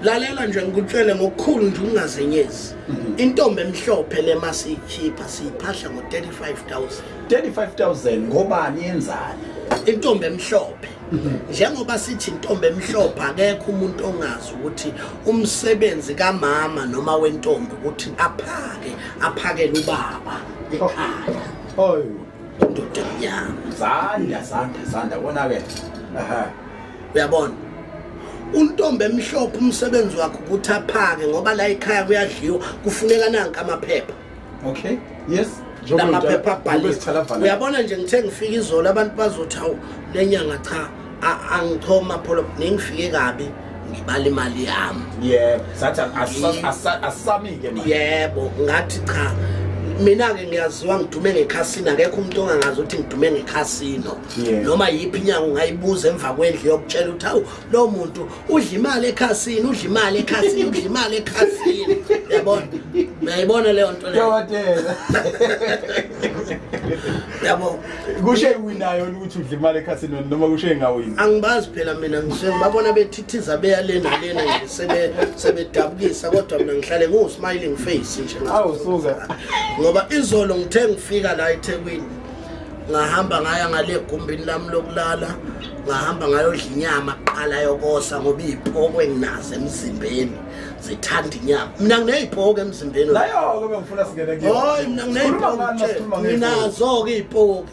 Lalela nje ngikutshele ngokukhulu nje ungazenyezi. Intombi emhlophe le masiyikhipha siyiphahla ngo-35,000. 35,000 ngobani yenzani? Intombi emhlophe. Njengoba sithi intombi emhlophe, akekho umuntu ongazi ukuthi umsebenzi kamama noma wentombi ukuthi aphake, aphakele ubaba ekhaya. Oy, indoda emnyama. Zanda, zanda, zanda kona ke. Aha. Uyabona? Untombi emhlophe umsebenzi wakhe ukuthi aphake, ngoba la ekhaya kuyadliwa, kufuneka nanka amaphepha. Okay. Yes. Lamaphepha abhaliwe. Uyabona nje ngithe ngifika izolo abantu bazothi awu lenyanga cha angichoma pholo, ningifike kabi ngibala imali yami. Yebo, sathi asamike manje. Yebo, ngathi cha mina ke ngiyaziwa ngidume ngekhasino, akekho umuntu ongangazi ukuthi ngidume ngekhasino. Noma yiphi inyanga ungayibuza emva kwendlu yokutshela ukuthi hawu lo muntu udla imali ekhasino, udla imali ekhasino, udla imali ekhasino. Uyabona? Uyayibona leyo nto leyo? Yawatela. Yabo. Kushe iwinayo ukuthi udla imali ekhasino noma kushe ingawini? Angibazi phela mina, ngisuke ngibabona bethithiza beya lena lena nje sebedabukisa, kodwa mina ngihlale ngu smiling face nje. Awu suka. Ngoba izolo ngithe ngifika la eThekwini, ngahamba ngaya ngale egumbini lami lokulala, ngahamba ngayodla inyama kuqala yokosa, ngoba iy'poko enginazo emzimbeni zithanda inyama. Mina nginey'poko emzimbeni. Nayo-ke bengifuna singene kuyo. Hayi, mina nginey'poko, nginazo-ke iy'poko.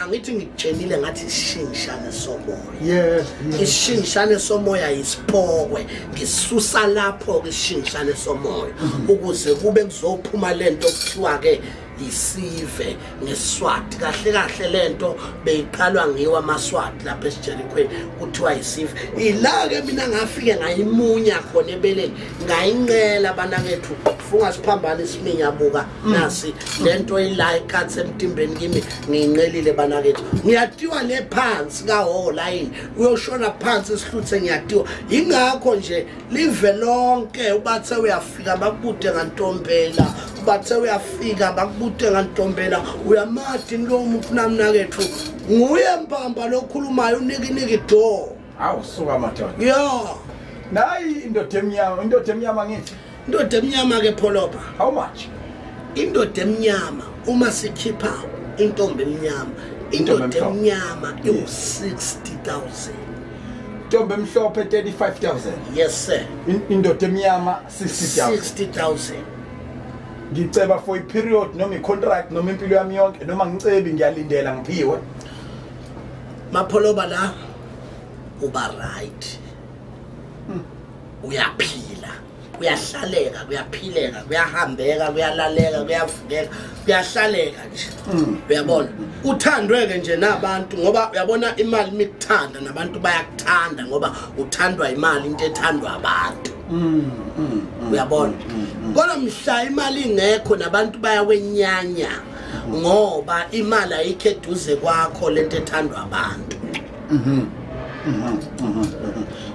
Angithi ngikutshenile ngathi isishingishane somoya. Isishingishane somoya yisipokwe. Ngisusa lapho-ke isishingishane somoya ukuze kube kuzophuma lento okuthiwa-ke isive ngeSwati. Kahle kahle lento beyiqalwa ngiwa amaSwati lapha esiJerikhweni, kuthiwa isive. Ila-ke mina ngafike ngayimunya khona ebeleni, ngayinqela banakethu, funga siphambane isiminya buka nasi lento ila ikathe emtimbeni kimi, ngiyinqelile banakethu. Ngiyatiwa le phansi kaho line uyoshona phansi esihluthe, ngiyatiwa. Ingakho nje live lonke ubathe uyafika bakubude ngantombela, bathe uyafika bakubute ngantombela, uyamati lo muntu namnakethu nguye mpamba lokhulumayo, unikiniki do. Awu suka madoda. Yeah. Nayi indoda emnyama, indoda emnyama ngithi. Indoda emnyama ke Pholoba. How much? Indoda emnyama uma sikhipha intombi emnyama, indoda emnyama iwu-60,000. Intombi emhlophe 35,000. Yes sir. Indoda emnyama 60,000. 60,000. Ngiceba for i-period noma i-contract noma impilo yami yonke, noma ngicebi ngiyalindela ngiphiwe. Mapholoba la uba right. Uyaphila, kuyahlaleka, kuyaphileka, kuyahambeka, kuyalaleka, kuyavukeka, kuyahlaleka nje. Uyabona? Uthandwe ke nje nabantu, ngoba uyabona imali imikuthanda nabantu bayakuthanda, ngoba uthandwa imali, into ethandwa abantu. Uyabona? Kodwa mhla imali ingekho nabantu bayawenyanya, ngoba imali ayikho eduze kwakho lento ethandwa abantu.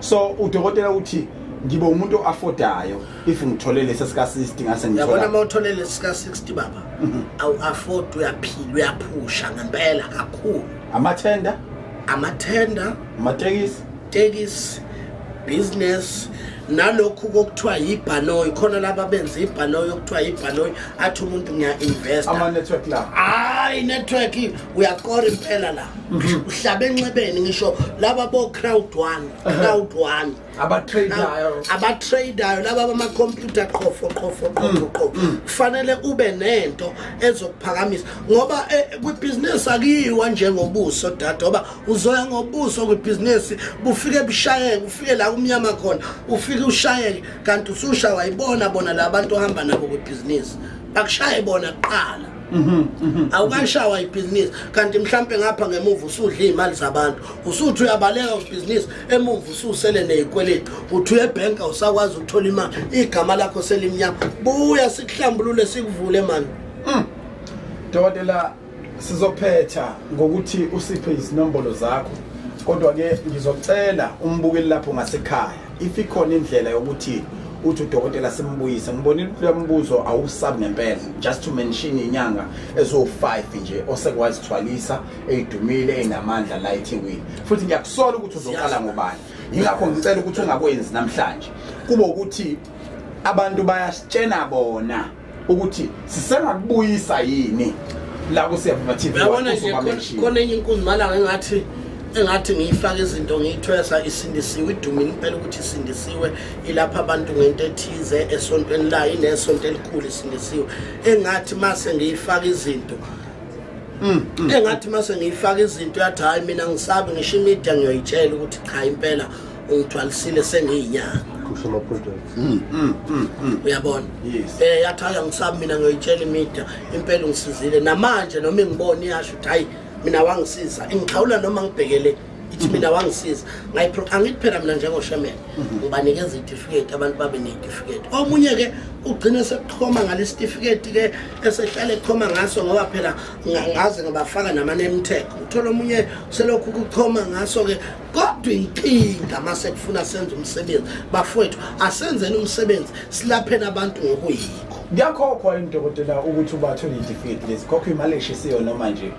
So udokotela uthi ngibe umuntu affordayo if ngithole lesi sika 60 ngase ngithola. Yabona uma uthole lesi sika 60 baba, awu afford, uyaphila, uyaphusha ngempela kakhulu. Amathenda, amathenda, amatekisi, tekisi, business, Nalokhu kokuthiwa yibhanoyi, khona laba benza ibhanoyi okuthiwa yibhanoyi, athi umuntu ngiya-investa ama-network la. Hayi, network uyakora impela la, uhlabe enxebeni. Ngisho laba bo-crowd one, crowd one, abatradeayo, abatradeayo laba bamakhompyutha, qhofo qhofo qhofo qhofo. Kufanele ube nento ezokuphakamisa, ngoba kwibhizinisi akuyiwa njengobuso dade, ngoba uzoya ngobuso kwibhizinisi bufike bushayeke, ufike la kumnyama khona, ufike ushayeke, kanti ususha wayibona bona la bantu ohamba nabo kwibhizinisi, bakushaye bona kuqala. Awukashawa ibhizinisi, kanti mhlampe ngapha ngemuva usudla iy'mali zabantu, usuthi uyabaleka kwibhizinisi, emuva ususele ney'kweletu, uthi uye ebhenki awusakwazi ukuthola imali, igama lakho selimnyama. Buya sikuhlambulule, sikuvule mani. Dokotela, sizophetha ngokuthi usiphe izinombolo zakho, kodwa-ke ngizocela umbukeli lapho ngasekhaya, if ikhona indlela yokuthi uthi udokotela simbuyise. Ngibonile ukuthi lo mbuzo awusabi ngempela, just to mention inyanga eziwu-5 nje osekwazithwalisa, eyidumile, ey'namandla la eThekwini, futhi ngiyakusola ukuthi uzoqala ngobani. Yingakho ngicela ukuthi ungakwenzi namhlanje, kube ukuthi abantu bayasitshena bona ukuthi sisengakubuyisa yini la kuSiyaviva TV. Uyabona nje, khona enye inkunzi malanga engathi ngiyifaka izinto, ngiyithwesa, isindisiwe, idumile impela ukuthi isindisiwe, ilapha abantu ngento ethize esontweni layo, inesonto elikhulu, isindisiwe. Engathi mase ngiyifaka izinto, engathi mase ngiyifaka izinto yathi hayi, mina ngisabi ngisho imedia, ngiyoyitshela ukuthi cha, impela ungithwalisile, sengiyinyanga. Kusho ama-products. Uyabona? Yes. Yathi hayi, angisabi mina, ngiyoyitshela imedia, impela ungisizile. Namanje noma ingibona iyasho ukuthi hayi, mina wangisiza, ingixhawula noma ngibhekele, ithi mina wangisiza. Angithi phela mina njengoshemene ngibanikeza itifiketi, abantu babe ney'tifiketi. Omunye-ke ugcine sekuchoma ngale sitifiketi-ke esehlale echoma ngaso, ngoba phela ngaze ngabafaka nama-name tag. Uthola omunye selokhu kuchoma ngaso-ke. Kodwa inkinga mase kufuna senze umsebenzi, bafowethu, asenzeni umsebenzi, silapheni abantu ngokuyikho. Kuyakhokhwa yini, dokotela, ukuthi ubathole iy'tifiketi lezi? Khokhwa imali eshisiwe noma nje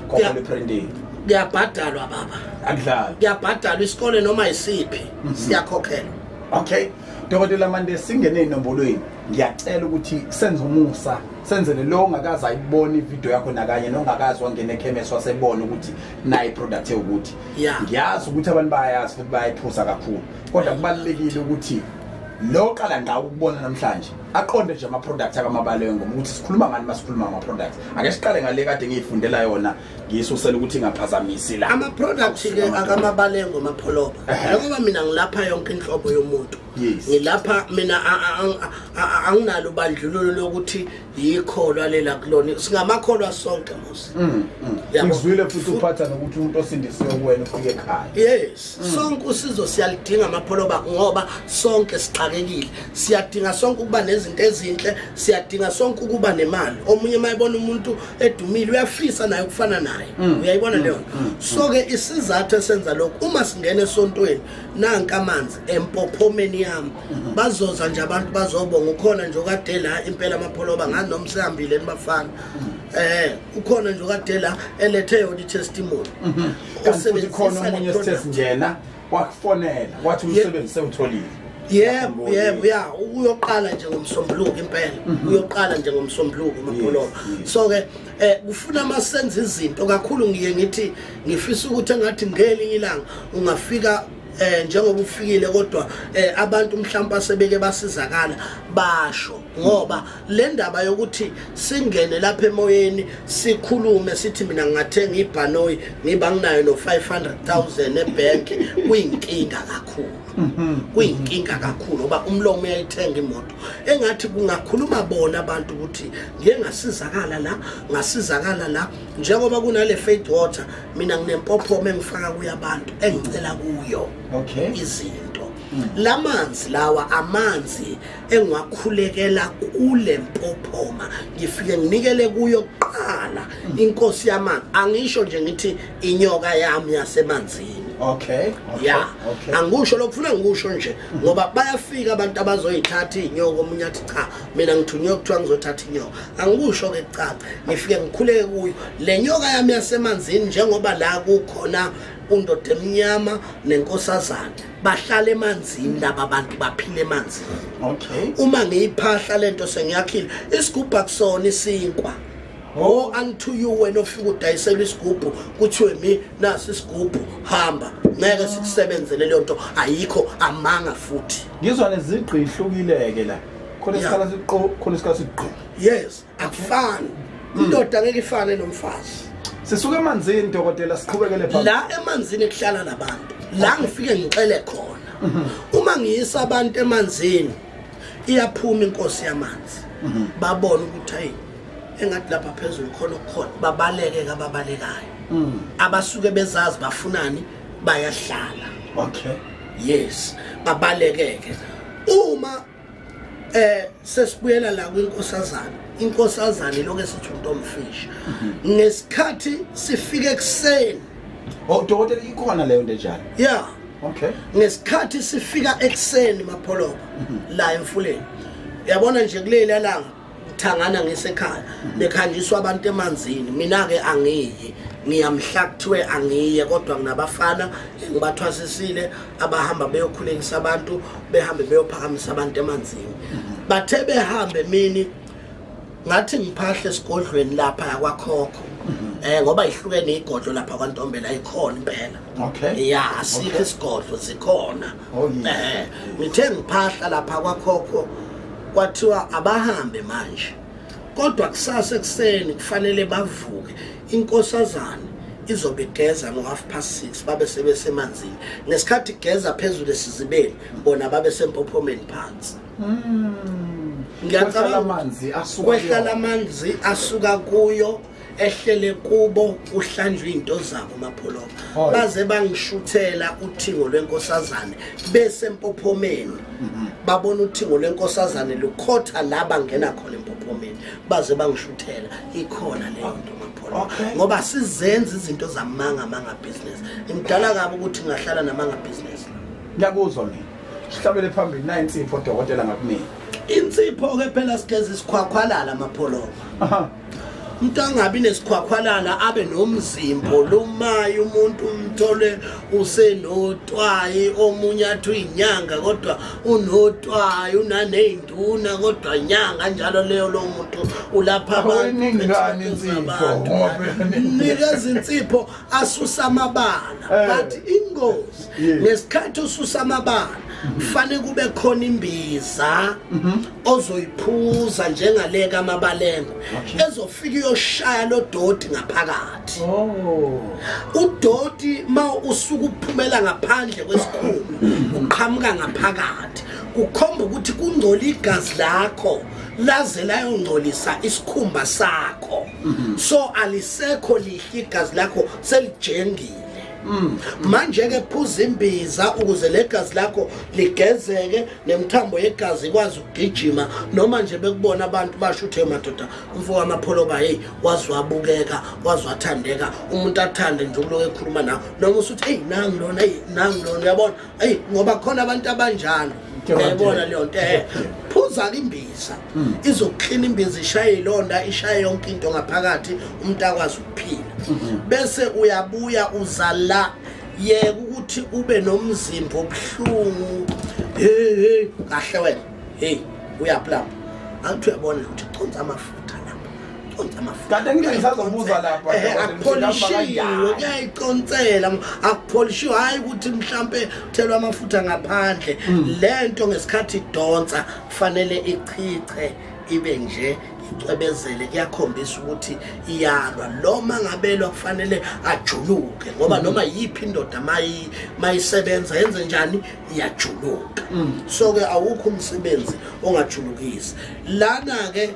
khokhwa eprinting? Kuyabhadalwa baba. Akudlali. Kuyabhadalwa, isikole noma yisiphi siyakhokhelwa. Okay dokotela, manje singene ey'nombolweni. Ngiyacela ukuthi senze umusa, senzele lo ongakaze ayibone ividiyo yakho nakanye, nongakazi wangena ekhemesi wasebona ukuthi nayi iproduct ewukuthi. Ngiyazi ukuthi abantu bayayazi futhi bayayiphuza kakhulu, kodwa kubalulekile ukuthi lo qala ngqa ukubona namhlanje aqonde nje ama-products akamabalengoma, ukuthi sikhuluma ngani masikhuluma ngama-products. Ake siqale ngale kade ngiyifundela yona, ngiyisusela ukuthi ingaphazamisi la. Ama-product-ke akamabalengo, mapholoba, njengoba mina ngilapha yonke inhlobo yomuntu, ngilapha mina anginalo ubandlululo lokuthi yikholwa lela kulona, singamakholwa sonke mos. Yabo. Ngizwile futhi uphatha nokuthi umuntu osindisiwe kuwena ufike ekhaya. Yes, sonke usizo siyalidinga mapholoba, ngoba sonke sixakekile, siyadinga sonke ukuba nezinto ezinhle, siyadinga sonke ukuba nemali. Omunye mayebona umuntu edumile uyafisa naye ukufana naye. Uyayibona leyo nto? So-ke isizathu esenza lokhu, uma singena esontweni, nanka amanzi empophomeni yami, bazoza nje abantu bazobonga. Ukhona nje okade la impela amapholoba, ngani noma sehambile nibafana, ukhona nje okade la elethe yona i-testimony. Kanti futhi Osebenzisa khona le omunye product. esithe sinjena wakufonela wathi umsebenzi sewutholile. Yebo, yebo, ya, uyoqala nje ngomsombuluko impela. Uyoqala nje ngomsombuluko mapholoba. So ke kufuna masenze izinto kakhulu, ngiye ngithi ngifisa ukuthi engathi ngelinye ilanga ungafika, njengoba ufikile, kodwa abantu mhlawumbe asebeke basizakala basho, ngoba le ndaba yokuthi singene lapha emoyeni sikhulume sithi mina ngingathenga ibhanoyi ngiba nginayo no 500,000 ebank, kuyinkinga kakhulu, kuyinkinga kakhulu, ngoba umlomo uyayithenga imoto. Engathi kungakhuluma bona abantu ukuthi ngiye ngasizakala la, ngasizakala la, njengoba kunale faith water, mina nginempophoma engifaka kuyo abantu, engicela kuyo izinto. Lamanzi lawa, amanzi engiwakhulekela kule mpophoma, ngifike nginikele kuyo kuqala inkosi yamanzi. Angisho nje ngithi inyoka yami yasemanzini. Okay. Ya, Okay. angikusho lokufuna, ngikusho nje ngoba bayafika abantu abazoyithatha inyoka, omunye athi cha, mina ngithunywe kuthiwa ngizothatha inyoka. Angikusho ke kucaca, ngifike ngikhuleke kuyo le nyoka yami yasemanzini, njengoba la kukhona undoda emnyama nenkosazana bahlala emanzini, laba bantu baphila emanzini. Okay. Uma ngiyiphahla lento sengiyakhile isigubhu, akusona isinkwa. Oh, unto you wena ofika udayisela isigubhu, kuthiwe mi nasi isigubhu, hamba, ngeke sikusebenzele leyo nto, ayikho, amanga futhi. Ngizwa nezigqi ihlukileke la. Khona isikhala siqo, khona isikhala siqo. Yes, akufani, indoda ngeke ifane nomfazi. Sisuke emanzini, dokotela, siqhubekele phambili. La emanzini kuhlala labantu la ngifike ngixele khona. Uma ngiyisa abantu emanzini, iyaphuma inkosi yamanzi, babone ukuthi hayi, engathi lapha phezulu khona okukhona, babaleke kababalekayo. Abasuke bezazi bafunani, bayahlala. Okay. Yes, babalekeke. Uma sesibuyela la kwinkosazana, inkosazana lokho esithi untomfish, ngesikhathi sifike ekuseni. Oh, dokotela, ikhona leyo nto enjalo? Yeah. Okay. Ngesikhathi sifika ekuseni, Mapholoba, la emfuleni, yabona nje kuleli langa thangana ngisekhaya, bekhanjiswa abantu emanzini. Mina ke angiyi, ngiyamhla kuthiwe angiye, kodwa nginabafana engibathwasisile abahamba beyokhulekisa abantu, behambe beyophakamisa abantu emanzini. Bathe behambe emini, ngathi ngiphahle esigodlweni lapha kwakhokho, ngoba ihlukene igodlo lapha kwaNtombela, ikhona impela. Okay. Ya, asikho isigodlo, zikhona. Oh, yes. Ngithe ngiphahla lapha kwakhokho, kwathiwa abahambe manje, kodwa kusasa ekuseni kufanele bavuke, inkosazana izobe igeza ngo-6:30, babe sebesemanzini. Ngesikhathi igeza phezulu esizibeni, bona babe sempophomeni phansi. Kwehla amanzi asuka Kwehla kuyona. Lamanzi asuka kuyo ehlele kubo, kuhlanjwe izinto zabo, Mapholoba. Hoy. Baze bangishuthela uthingo lwenkosazane besempophomeni, babona uthingo lwenkosazane lukhotha la bangena khona empophomeni, baze bangishuthela. Ikhona leyo nto, Mapholoba. Okay. Ngoba sizenza izinto zamanga, manga business, ngidala kabi ukuthi ngingahlala namanga business. Ngiyakuzwa mina. Sihlabele phambili na insipho, dokotela, ngakumina. Insipho ke phela sigeza isikhwakhwalala, Mapholoba. Umuntu angabi nesikhwakhwalala, abe nomzimbo lumayo, umuntu umthole usenotwayi, omunye athi uyinyanga kodwa unotwayi, unaney'nduna kodwa inyanga njalo leyo, lo muntu ulapha abantu. Iningi ngani insipho? Ngoba phela Nikeza insipho asusa amabala. But ingozi, ngesikhathi ususa amabala, kufanele kube khona imbiza ozoyiphuza njengaleka amabalengwe, ezofika iyoshaya lo doti ngaphakathi. Oh. Udoti ma usuka uphumela ngaphandle kwesikhumba, uqhamuka ngaphakathi, kukhomba ukuthi kungcola igazi lakho laze layongcolisa isikhumba sakho, so alisekho lihle igazi lakho, selijengile. Manje ke phuza imbiza ukuze legazi lakho ligezeke, nemithambo yegazi ikwazi ukugijima. Noma nje bekubona abantu basho uthe madoda, umfo wamapholoba, hey, wazwabukeka, wazwathandeka, umuntu athande nje ukuloko ekhuluma nawe, noma usuthi hey, nangu lona, hey, nangu lona, uyabona, hey, ngoba khona abantu abanjalo. Uyayibona leyo nto. Phuza ke imbiza, izokuklina imbiza, ishaye ilonda, ishaye yonke into ngaphakathi, umuntu akwazi ukuphila. Bese uyabuya uzala, yeka ukuthi ube nomzimba obuhlungu. Hey hey, kahle wena, hey, uyaphi lapha? Angithi uyabona ukuthi consa amafutha lapha, consa amafutha. Kanti ngithi ngisazobuza lapha, dokotela, ukuthi Akupholishiwe, kanjani? Kuyayiqonsela, akupholishiwe, hayi ukuthi mhlambe uthelwa amafutha ngaphandle. Lento ngesikhathi idonsa kufanele ichiche, ibe nje icwebezele, kuyakhombisa ukuthi iyalwa. Lo mangabelwa kufanele ajuluke, ngoba noma yiphi indoda mayisebenza yenze njani, iyajuluka. So ke awukho umsebenzi ongajulukisi. Lana ke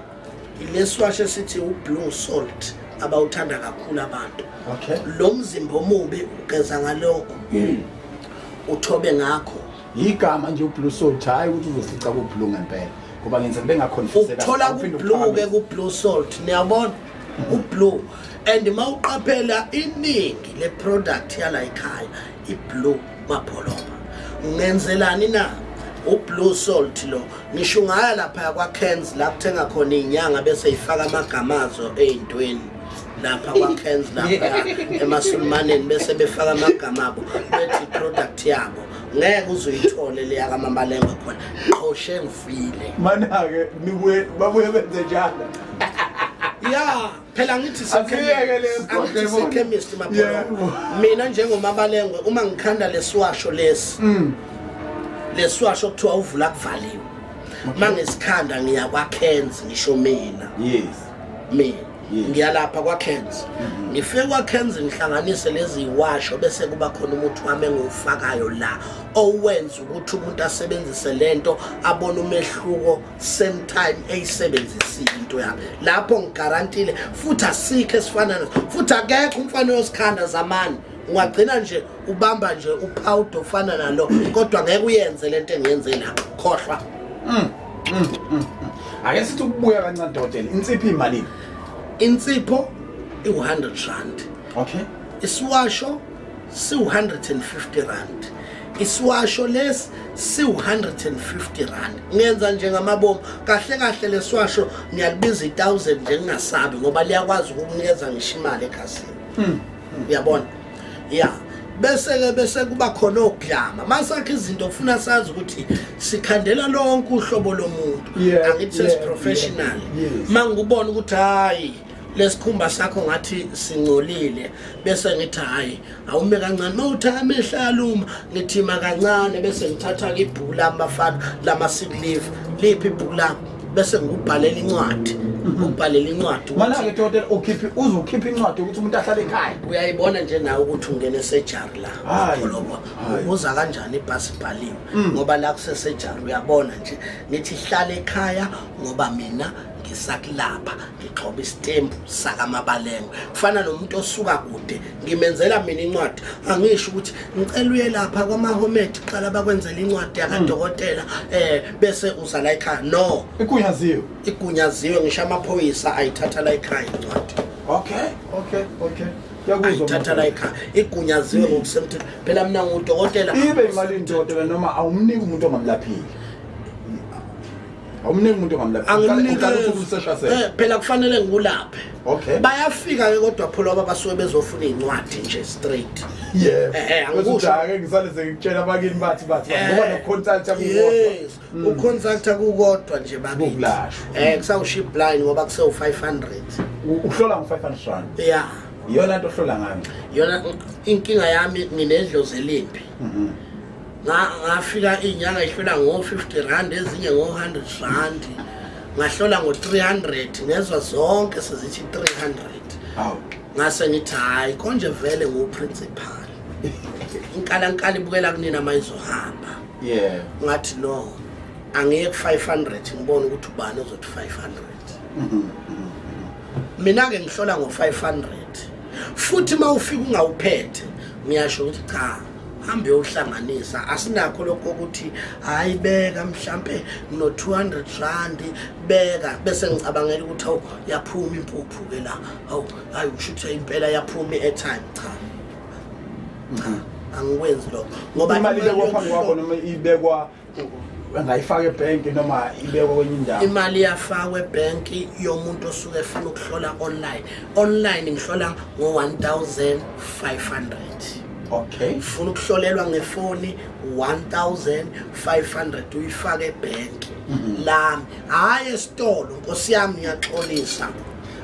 ileswashe sithi ublue salt abawuthanda kakhulu abantu. Okay. Lo mzimba omubi ugeza ngalokho, uthobe ngakho. Igama nje ublue salt, hayi ukuthi uzofica ku blue ngempela, ngoba ngenza bengaconfuse. Ukuthola ku blue ke, ku blue salt, niyabona u blue. And mawuqaphela iningi le product yala ekhaya iblue Mapholoba. Ngenzelani na ublue salt lo? Ngisho ungaya lapha kwaKens la kuthenga khona inyanga bese ifaka amagama azo eyintweni lapha kwaKens lapha emasulmaneni bese befaka amagama abo bethi product yabo, ngeke uzoyithole leya kaMabalengwe khona. Qhoshe ngifile mana-ke nibuye babuye benze njalo. Ya phela ngithi sechemist Mapholoba, mina njengoMabalengwe uma ngikhanda lesiwasho lesi lesiwasho kuthiwa uvula kuvaliwe, mangisikhanda ngiya kwaKens, ngisho mina yes mina ngiyalapha kwaKens, ngifike kwaKens ngihlanganise lezi iwasho bese kuba khona umuthi wami engiwufakayo la owenza ukuthi umuntu asebenzise lento abone umehluko same time eyisebenzisile into yakhe. Lapho ngigarantile futhi asikho esifana naso, futhi akekho umfana oyosikhanda zamani. Ungagcina nje ubamba nje upowder ofana nalo kodwa ngeke uyenze lento engiyenze la, khohlwa. Ake sithi ukubuya kancane dokotela, insipho imalini? Insipho i-100 rand. Okay. Isiwasho si-150 rand. Isiwasho lesi si-150 rand. Ngenza nje ngamabomu kahle kahle lesiwasho ngiyalibiza i-1000 nje ngingasabi ngoba liyakwazi ukukunikeza ngisho imali ekhasini. Uyabona? Ya. Bese kuba khona oglama. Masakhe izinto ufuna sazi ukuthi sikhandela lonke uhlobo lomuntu. Angithi sesi professional. Mangubona ukuthi hayi lesikhumba sakho ngathi singcolile bese ngithi hayi awume kancane, mawuthi amehla aluma ngithi ma kancane, bese ngithatha ibhuku lami bafana lama sick leave, liphi ibhuku lami bese ngikubhalela incwadi, ukubhalela incwadi. Mana ke dokotela ukhiphi uzokhipha incwadi ukuthi umuntu ahlale ekhaya? Uyayibona nje nawe ukuthi ungene sejari la Mapholoba, ubuza kanjani ibhasi ibhaliwe ngoba la kusesejari uyabona nje ngithi hlala ekhaya ngoba mina ngisakulapha ngigxoba isitembu sakaMabalengwe. Kufana nomuntu osuka kude ngimenzela mina incwadi, angisho ukuthi ngicela uye lapha kwaMahomed qala bakwenzela incwadi yakadokotela bese uza la ekhaya. No, igunyaziwe, igunyaziwe ngisho amaphoyisa ayithatha la ekhaya incwadi. Okay okay okay, yakuzwa, ayithatha la ekhaya, igunyaziwe ngokusemthethweni. Phela mina ngudokotela. Ibe imali dokotela noma awumniki umuntu ongamlaphile? Awumniki umuntu ongamlaphile. Phela kufanele ngikulaphe. Okay. Bayafika ke kodwa Pholoba basuke bezofuna incwadi nje straight. Yeah. Angikusho ake ngisale ngikutshela abakini bathi ngoba noconsulta kukodwa. Yes, uconsulta kukodwa nje bakithi. Kusawuship blind ngoba kusewu 500. Uhlola ngo 500 rand. Yeah. Iyona into ohlola ngayo. Iyona inkinga yami nginedlozi elimbi. Ngafika inyanga ihlola ngo 50 rand, ezinye ngo 100 rand. Ngahlola ngo 300, ngezwa zonke sezithi 300. Hawu. Ngase ngithi hayi konje vele ngu principal. Inkalankala ibukela kunina mayizohamba. Yeah. Ngathi no, angiye ku 500 ngibone ukuthi ubani ozothi 500. Mina ke ngihlola ngo 500. Futhi mawufika ungawuphethe ngiyasho ukuthi cha, hambe uyohlanganisa, asinakho lokho ukuthi hayi beka mhlambe no 200 rand beka bese ngicabangela ukuthi awu yaphuma impuphu ke la, awu hayi usho ukuthi impela yaphuma i-airtime. Cha cha, angikwenzi lokho ngoba imali ibekwa phambi kwakho noma ibekwa angayifaka ebank noma ibekwa kwenye indawo? Imali iyafakwa ebank yomuntu osuke efuna ukuhlola online. Online ngihlola ngo 1500. Okay. Ufuna ukuhlolelwa ngefoni 1500 uyifake ebank lami, hayi esitolo. Nkosi yami ngiyaxolisa.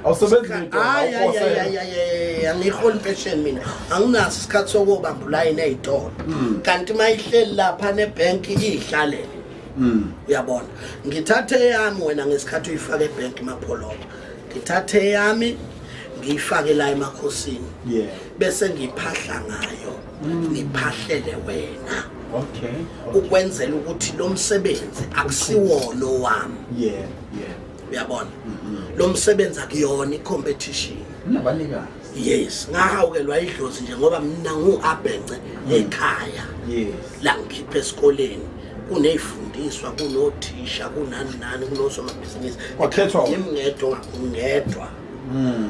Awusebenzi ngedwa? Hayi hayi, angiholi pension mina, anginaso isikhathi sokubamba ulayini eyitolo. Kanti mayihleli lapha nebank ihlalele. Uyabona, ngithathe eyami wena ngesikhathi uyifake ebank Mapholoba, ngithathe eyami ngiyifake la emakhosini. Yeah. Bese ngiphahla ngayo, ngiphahlele wena. Okay. Ukwenzela ukuthi lo msebenzi akusiwona owami. Yeah, yeah. Uyabona? Lo msebenzi akuyona i-competition. Unabanikazi. Yes, ngahawukelwa idlozi nje ngoba mina ngu-abhence ekhaya. Yes. La ngikhiphe esikoleni kunezifundiswa, kunothisha, kunani nani, kunosomabhizinisi. Wakhethwa ngedwa, ngedwa.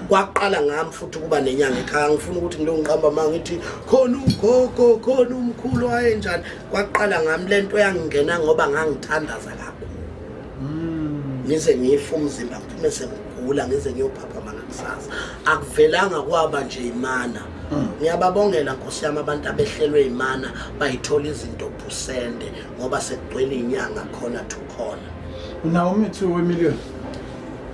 Kwaqala ngami futhi ukuba nenyanga ekhaya. Ngifuna ukuthi ngilongiqamba manje ngithi khona ugogo khona umkhulu wayenjani. Kwaqala ngami lento yangingena ngoba ngangithandaza kakhulu. Ngize ngife umzimba ngiphume sengigula ngize ngiyophaphama ngakusasa. Akuvelanga kwaba nje imana. Ngiyababongela Nkosi yami abantu abehlelwe imana bayithola izinto phusende ngoba sekugcwele inyanga khona to khona. Unawo umuthi wemillion?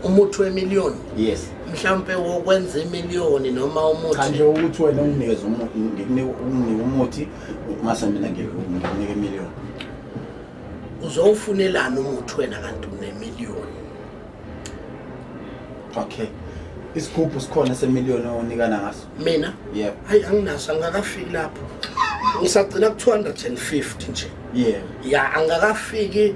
Umuthi wemillion? Yes. Mhlawumbe wokwenza imillion noma umuthi. Cha nje ukuthi wena unginikeze umuthi, ngikunike umuthi mase mina ngikunike imillion. Uzowufunelana umuthi wena kanti unemillion? Okay. Isigubhu sikhona semillion onikana ngaso? Mina? Yebo. Hayi anginaso, angakafiki lapho. Ngisagcina ku 250 nje. Yebo. Ya angakafiki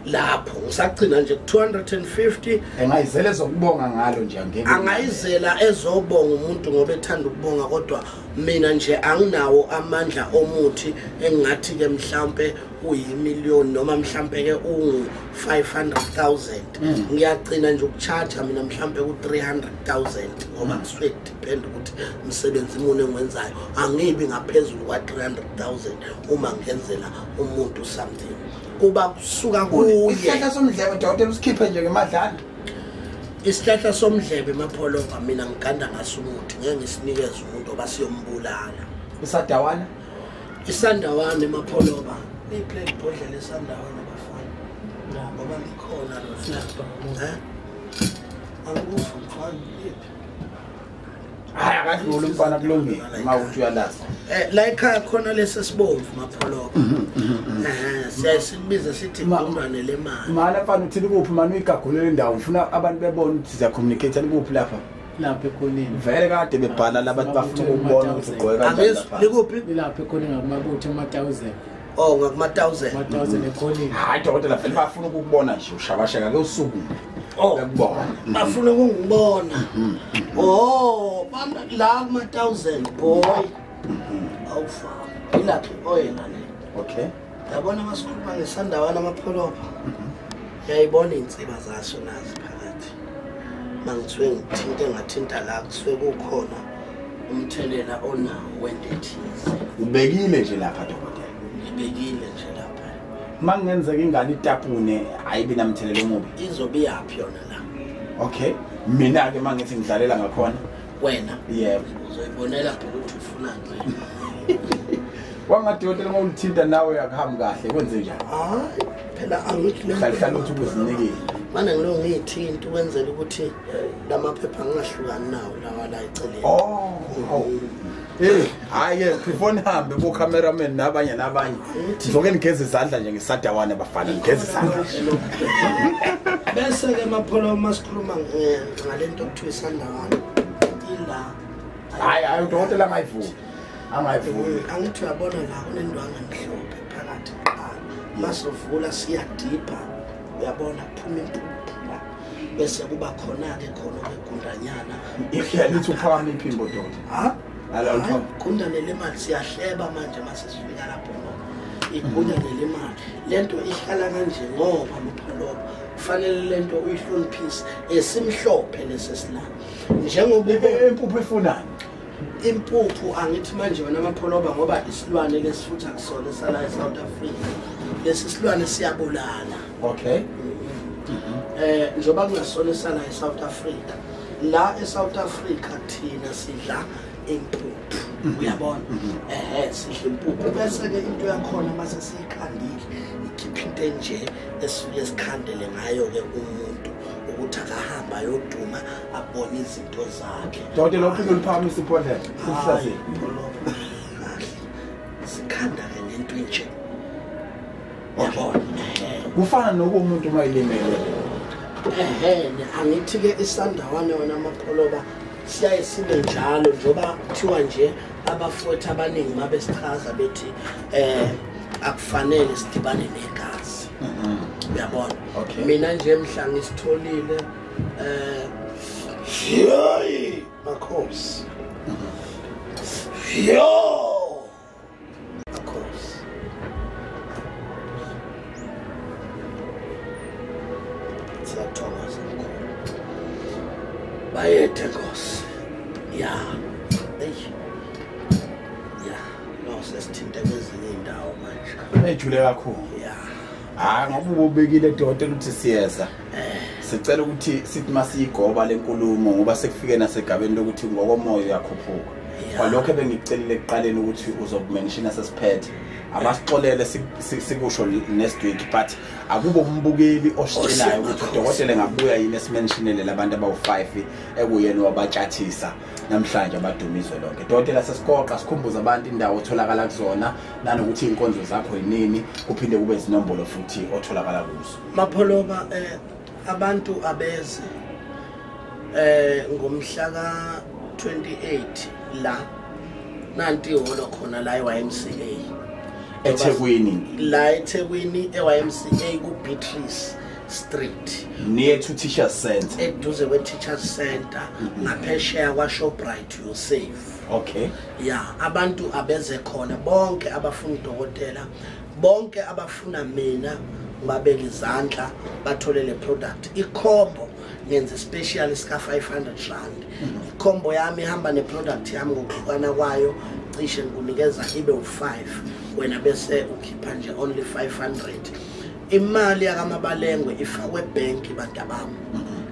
lapho, ngisagcina nje ku 250. Engayizela ezokubonga ngalo nje angeke. Angayizela ezobonga umuntu ngoba ethanda ukubonga, kodwa mina nje anginawo amandla omuthi engathi ke mhlambe uyimillion noma mhlambe ke ungu 500,000. Ngiyagcina nje ukucharge mina mhlambe ku 300,000 ngoba kusuke depend ukuthi umsebenzi mune engiwenzayo. Angibi ngaphezulu kwa 300,000 uma ngenzela umuntu something. Kuba kusuka kuye. Isihlahla somdlebe dokotela usikhiphe nje ngemadlana. Isihlahla somdlebe Mapholoba mina ngiganda ngaso umuthi, ngeke ngisinikeze umuntu oba siyombulala. Isadawana? Isandawana Mapholoba. Iplay ibhodlela esandawana bafana. Ngoba ngikhona lo snap. Angikufa mfana iphi? Hayi akadlula umfana kulungile uma uthi uyalazi. La ekhaya khona lesi sibomvu Mapholoba. Siyasibiza sithi igundane lemali. Mana mfana uthini kuphi manje uyigagulele indawo ufuna abantu bebone ukuthi siya communicate kuphi lapha? Lapha ekhoneni. Vele kade bebhala labantu bafuna ukubona ukuthi ugqoke kanjani lapha. Likuphi? Lapha ekhoneni ngakumabutho ema-1000. Oh ngakuma-1000. Ma-1000 ekhoneni. Hayi dokotela vele bafuna ukukubona nje ushabasheka ke usuku. Oh bekubona. Bafuna ukungibona. Oh bana la kuma-1000 boy. Awufana. Ilaphi oyena le. Okay. Yabona masikhuluma ngesandawana Mapholoba. Uyayibona insiba zaso nazi phakathi. Mangithiwe ngithinte ngathinta la kusuke kukhona umthelela onawo wento ethize. Ubekile nje lapha dokotela. Ngibekile nje lapha. Mangenzeka ingane itapune ayibi namthelela omubi. Izobe yaphi yona la? Okay. Mina ke mangithi ngidlalela ngakhona. Wena? Yebo. Uzoyibonela phela ukuthi ufunani wena. Wangadokotela ngolithinta nawe akuhambi kahle kwenze njani? Hayi phela angithi le hlala ukuthi uzinikile. Manje ngilo ngiyithinta ukwenzela ukuthi lamaphepha ngingahlukani nawo lawa la eceleni. Oh. Eh, hayi before nihambe bo cameraman nabanye nabanye. Ngizoke nigeze izandla nje ngisadawana bafana nigeze izandla. Bese ke Mapholo masikhuluma ngalento okuthiwa isandawana ila. Hayi hayi udokotela angayivumi. Angayivumi. Angithi uyabona la kunendwanga emhlophe phakathi kuqala. Masovula siyadipha. Uyabona kuphuma impuphu la. Bese kuba khona ke khona kwegundanyana. Ikhelithi uphakama iphimbo dokotela. Ha? Alawuthoma. Gundane lemali siyahleba manje mase sifika lapho ngoba igundane lemali. Lento ihlala kanje ngoba Mapholoba kufanele lento uyihloniphise esimhlophe lesesilana. Njengoba impuphu ifunani? Impuphu angithi manje wena Mapholoba ngoba isilwane lesifutha kusona sala eSouth Africa. Lesi silwane siyabulala. Okay. Njengoba kungasona sala eSouth Africa. La eSouth Africa thina sidla impuphu. Uyabona? Sidla impuphu bese ke into yakhona mase siyikhandile ikhipha into enje esifike sikhandele ngayo ke umuntu ukuthi akahamba ayoduma abone izinto zakhe. Dokotela uphinde uliphakamisa ibhodlela. Sihlaziye. Sikhanda ke lento enje. Uyabona? Kufana nokumuntu uma ilimele. Angithi ke isandawana wena Mapholoba siyaye sibe njalo njoba kuthiwa nje abafowethu abaningi mabesichaza bethi akufanele sidibane negazi. Uyabona? Mina nje mhla ngisitholile yoyi makhosi. Yo! Makhosi. Siyathokoza mkhulu. Bayethe. Sesithinte kwezinye indawo manje. Ejule kakhulu. Yeah. Ah, ngoba ububekile dokotela ukuthi siyeza. Sicela ukuthi sithi masiyigoba lenkulumo ngoba sekufike nasegabeni lokuthi ngokomoya uyakhuphuka. Kwalokho ebengikucelile ekuqaleni ukuthi uzokumention sesiphethe. Abasixolele sikusho next week, but akube umbukeli ositshelayo ukuthi udokotela engabuya yini esimentionele labantu abawu5 ekuyena wabatshathisa namhlanje abadumizwe lonke. Dokotela, sesiqoqa sikhumbuza abantu indawo otholakala kuzona nanokuthi inkonzo zakho yinini, kuphinde kube izinombolo futhi otholakala kuzo. Mapholoba, abantu abeze ngomhla ka 28 la nanti ihholo khona la eYMCA eThekwini, la eThekwini eYMCA ku Beatrice Street near to Teachers Center, eduze kwe Teachers Center, ngaphesheya kwa Shoprite you save. Okay. Yeah, abantu abeze khona bonke abafuna udokotela, bonke abafuna mina ngibabeka izandla bathole le product. Ikhombo ngenza special sika 500 rand. Ikhombo yami ihamba ne product yami ngokuhlukana kwayo, cishe ngikunikeza ibe u5, wena bese ukhipha nje only 500. Imali yakamabalengwe ifakwe ebanki bantabami.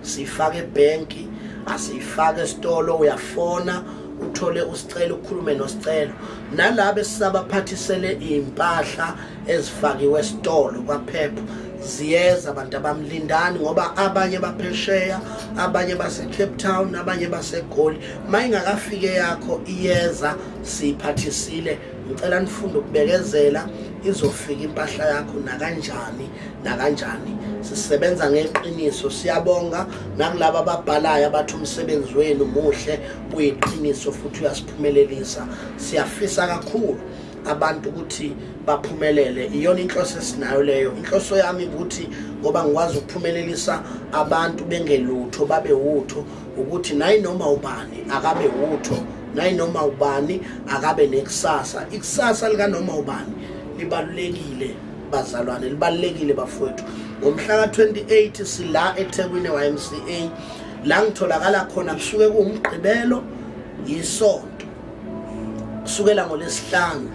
Sifake ebanki, asifake esitolo, uyafona uthole usicelo, ukhulume nosicelo. Nalabo esisabaphathisele impahla ezifakiwe esitolo kwaphepha ziyeza abantu abamlindani, ngoba abanye baphesheya, abanye base Cape Town, abanye baseGoli. Mayingakafike yakho iyeza, siphathisile. Ngicela nifunde ukubekezela, izofika impahla yakho nakanjani nakanjani. Sisebenza ngeqiniso. Siyabonga nakulabo ababhalayo abathi umsebenzi wenu muhle, uyiqiniso futhi uyasiphumelelisa. Siyafisa kakhulu abantu ukuthi baphumelele. Iyona inhloso esinayo leyo. Inhloso yami ukuthi ngoba ngikwazi ukuphumelelisa abantu bengelutho babe utho, ukuthi nayi noma ubani akabe utho, nayi noma ubani akabe nekusasa. Ikusasa lika noma ubani libalulekile bazalwane, libalulekile bafowethu. Ngomhla ka28 sila eThekwini YMCA la ngitholakala khona, kusuke kuwumgqibelo, isonto, kusukela ngolesihlanu,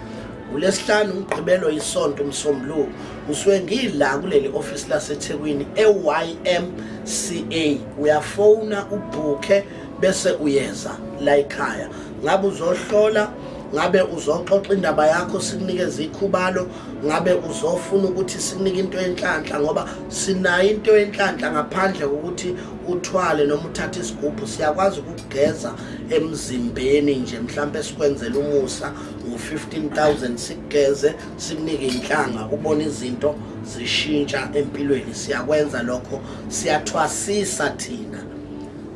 uLesihlanu, umgqibelo, isonto, umsombuluko, ngisuke ngila kuleli office laseThekwini eYMCA. Uyafona ubhukhe bese uyeza la ekhaya. Ngabe uzohlola, ngabe uzoxoxa indaba yakho sikunikeze ikhubalo, ngabe uzofuna ukuthi sikunike into yenhlanhla, ngoba sinayo into yenhlanhla ngaphandle kokuthi uthwale noma uthathe isigubhu. Siyakwazi ukugeza emzimbeni nje, mhlambe sikwenzele umusa ngo-15,000 sikugeze sikunike inhlanga, ubone izinto zishintsha empilweni. Siyakwenza lokho, siyathwasisa thina,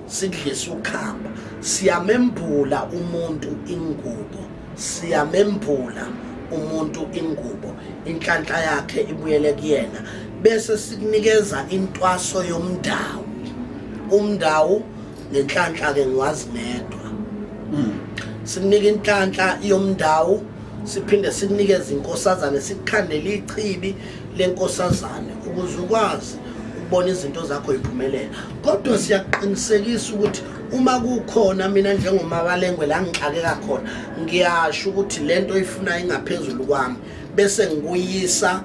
sidlisa ukhamba, siyamembula umuntu ingubo, siyamembula umuntu ingubo, inhlanhla yakhe ibuyele kuyena, bese sikunikeza intwaso yomndawu. Umndawu nenhlanhla ke ngiwazi ngedwa. Sikunika inhlanhla yomndawu, siphinde sikunikeze inkosazane, sikukhandele ichibi lenkosazane ukuze ukwazi ukubona izinto zakho iphumelela. Kodwa siyaqinisekisa ukuthi uma kukhona mina njengoMabalengwe la ngixakeka khona, ngiyasho ukuthi lento oyifuna ingaphezulu kwami, bese ngikuyisa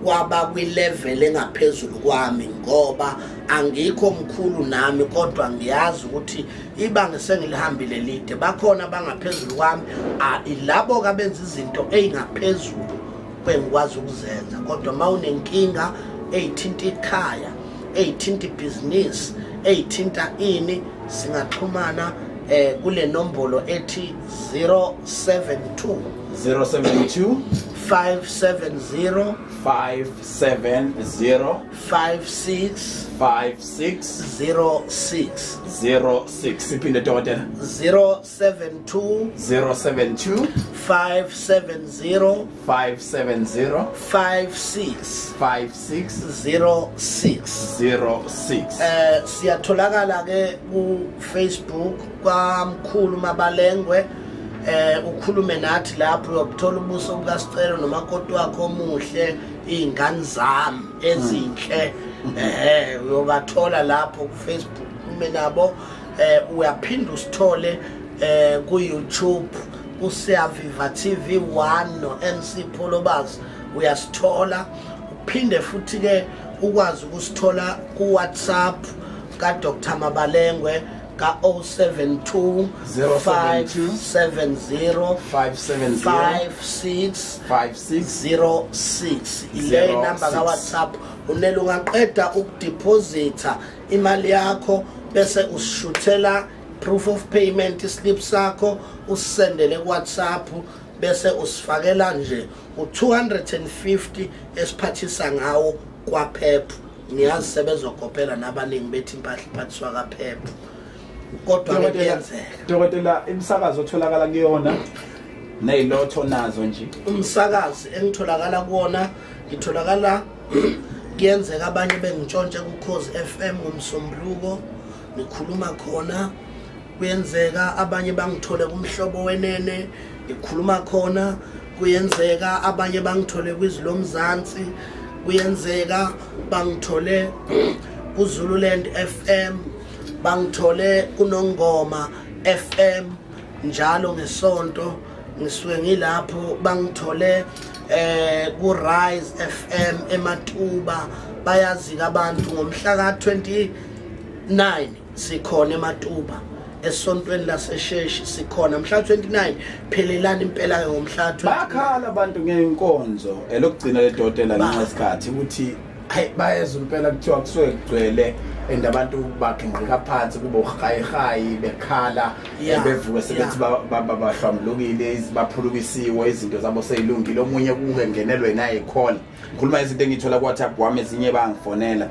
kwaba kwi-level engaphezulu kwami, ngoba angikho mkhulu nami, kodwa ngiyazi ukuthi ibanga sengilihambile lide, bakhona abangaphezulu kwami, ilabo kabenza izinto ezingaphezulu kwengikwazi ukuzenza. Kodwa mawunenkinga eyithinta ikhaya, eyithinta ibhizinisi, eyithinta ini, singaxhumana kule nombolo ethi 072 072 570 570 56 56 06 06. Siphinde dokotela. 072 072 570 570 56 56 06. 06. Siyatholakala ke ku Facebook kwaMkhulu Mabalengwe. Ukhulume nathi lapho, uyobuthola ubuso bukaSicelo nomakoti wakho omuhle, izingane zami ezinhle, uyobathola lapho ku Facebook, ukhulume nabo. Uyaphinda usithole ku YouTube uSiyaviva TV 1 no MC Pholobazi uyasithola. Uphinde futhi ke ukwazi ukusithola ku WhatsApp ka Dr Mabalengwe ka 072 570 570 56 56 06. Ile number ka WhatsApp unele ungaqeda ukudeposita imali yakho bese usishuthela proof of payment slip sakho usendele ku WhatsApp bese usifakela nje u250 esiphathisa ngawo kwaPep. Ngiyazi sebezokopela nabaningi bethi impahla iphathiswa kaPep, kodwa ke kuyenzeka. Dokotela, imsakazo otholakala kuyona nezilotho nazo nje? Umsakazi engitholakala kuwona, ngitholakala kuyenzeka abanye bengitshontshe ku Khozi FM ngomsombuluko ngikhuluma khona, kuyenzeka abanye bangithole kumhlobo wenene ngikhuluma khona, kuyenzeka abanye bangithole kwizwi lomzansi, kuyenzeka bangithole kuZululand FM, bangithole kunongoma FM njalo ngesonto ngisuke ngilapho, bangithole ku Rise FM eMatuba. Bayazi abantu ngomhla ka 29 sikhona eMatuba esontweni laseSheshi, sikhona mhla 29. Phelelani impela ke ngomhla 29. Bayakhala abantu ngeenkonzo elokugcina ledokotela ngenxa yesikhathi ukuthi hayi bayeza impela kuthiwa kusuke kugcwele and abantu bagingqika phansi kube uhayihayi bekhala bevuke sebethi bahlambulukile, baphulukisiwe, izinto zabo seyilungile. Omunye kuke ngenelwe naye call, ngikhuluma izinto engithola ku WhatsApp wami, ezinye bangifonela,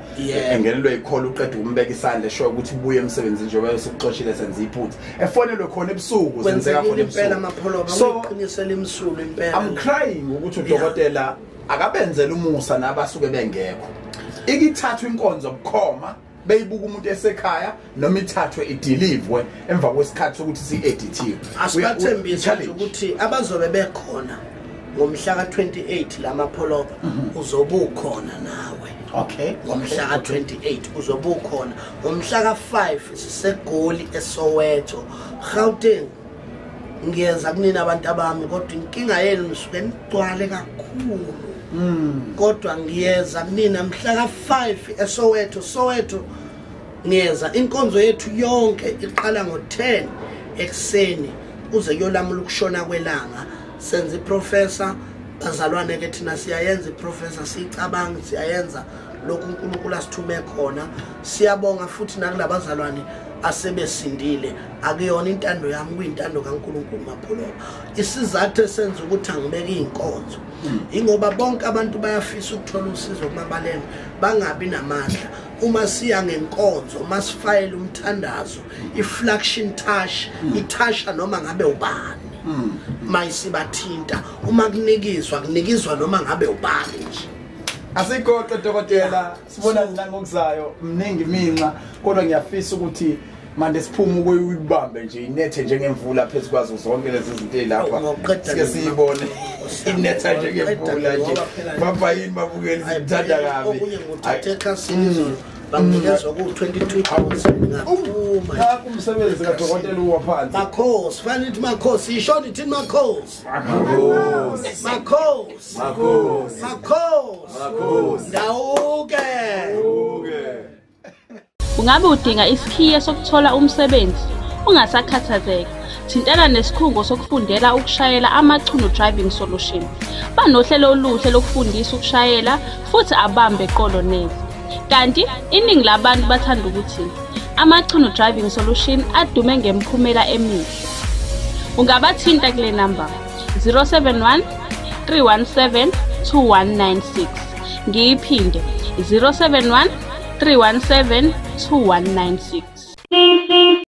engenelwe icall uqeda ukumbeka isandla esho ukuthi ubuye emsebenzini njengoba usixoshile senze iphutha, efonelwe khona ebusuku, senzeka khona ebusuku. So iqinisele imsulu impela. I'm crying ukuthi udokotela akabenzele umusa nabasuke bengekho, ikithathwa inkonzo bukhoma beyibuka umuntu esekhaya noma ithathwe ideliverwe emva kwesikhathi sokuthi si-edithiwe. Asibathembise ukuthi abazobe bekhona ngomhla ka-28 lamapholoba uzobe ukhona nawe. Okay, ngomhla ka-28 uzobe ukhona. Ngomhla ka-5 siseGoli eSoweto, Gauteng. Ngiyeza kunina abantu abami, kodwa inkinga yenu nisuke nigcwale kakhulu. Kodwa ngiyeza kunina mhla ka-5 eSoweto. Soweto ngiyeza. Inkonzo yethu yonke iqala ngo-10 ekuseni kuze kuyolamula ukushona kwelanga. Senza iprofessor, bazalwane ke thina siyayenza iprofessor, siyicabanga siyayenza lokhu uNkulunkulu asithume khona. Siyabonga futhi nakulabazalwane asebesindile. Akuyona intando yami, kuyintando kaNkulunkulu Mapholoba. Isizathu esenza ukuthi angibeke inkonzo ingoba bonke abantu bayafisa ukuthola usizo kuMabalengwe, bangabi namandla. Uma siya ngenkonzo, uma sifayela umthandazo, iflection touch ithasha noma ngabe ubani mayisibathinta, uma kunikizwa kunikizwa noma ngabe ubani nje. Asigoqe dokotela, sibona nangokuzayo mningi iminxa, kodwa ngiyafisa ukuthi manje siphume ukuyibambe nje inethe njengemvula phezu kwazo zonke lezi zinto ezilapha, sike siyibone inetha njengemvula nje. Baba yini babukeli, sithanda kabi. Okunye nguthathe ekhasini izolo banginikezwa ku-22,000 ngaphuma. Nakho umsebenzi kadokotela uwa phansi. Makhosi, fanele ithi makhosi, isho ithini makhosi? Makhosi. Makhosi. Makhosi. Makhosi. Ndawuke. Ungabe udinga isikhiye sokuthola umsebenzi, ungasakhathazeka. Thintana nesikhungo sokufundela ukushayela Amachuno Driving Solution. Banohlelo oluhle lokufundisa ukushayela futhi abambe qolo neze. Kanti iningi labantu bathanda ukuthi Amachuno Driving Solution adume ngemiphumela emihle. Ungabathinta kule namba 071 317 2196. Ngiyiphinde 071 317 2196.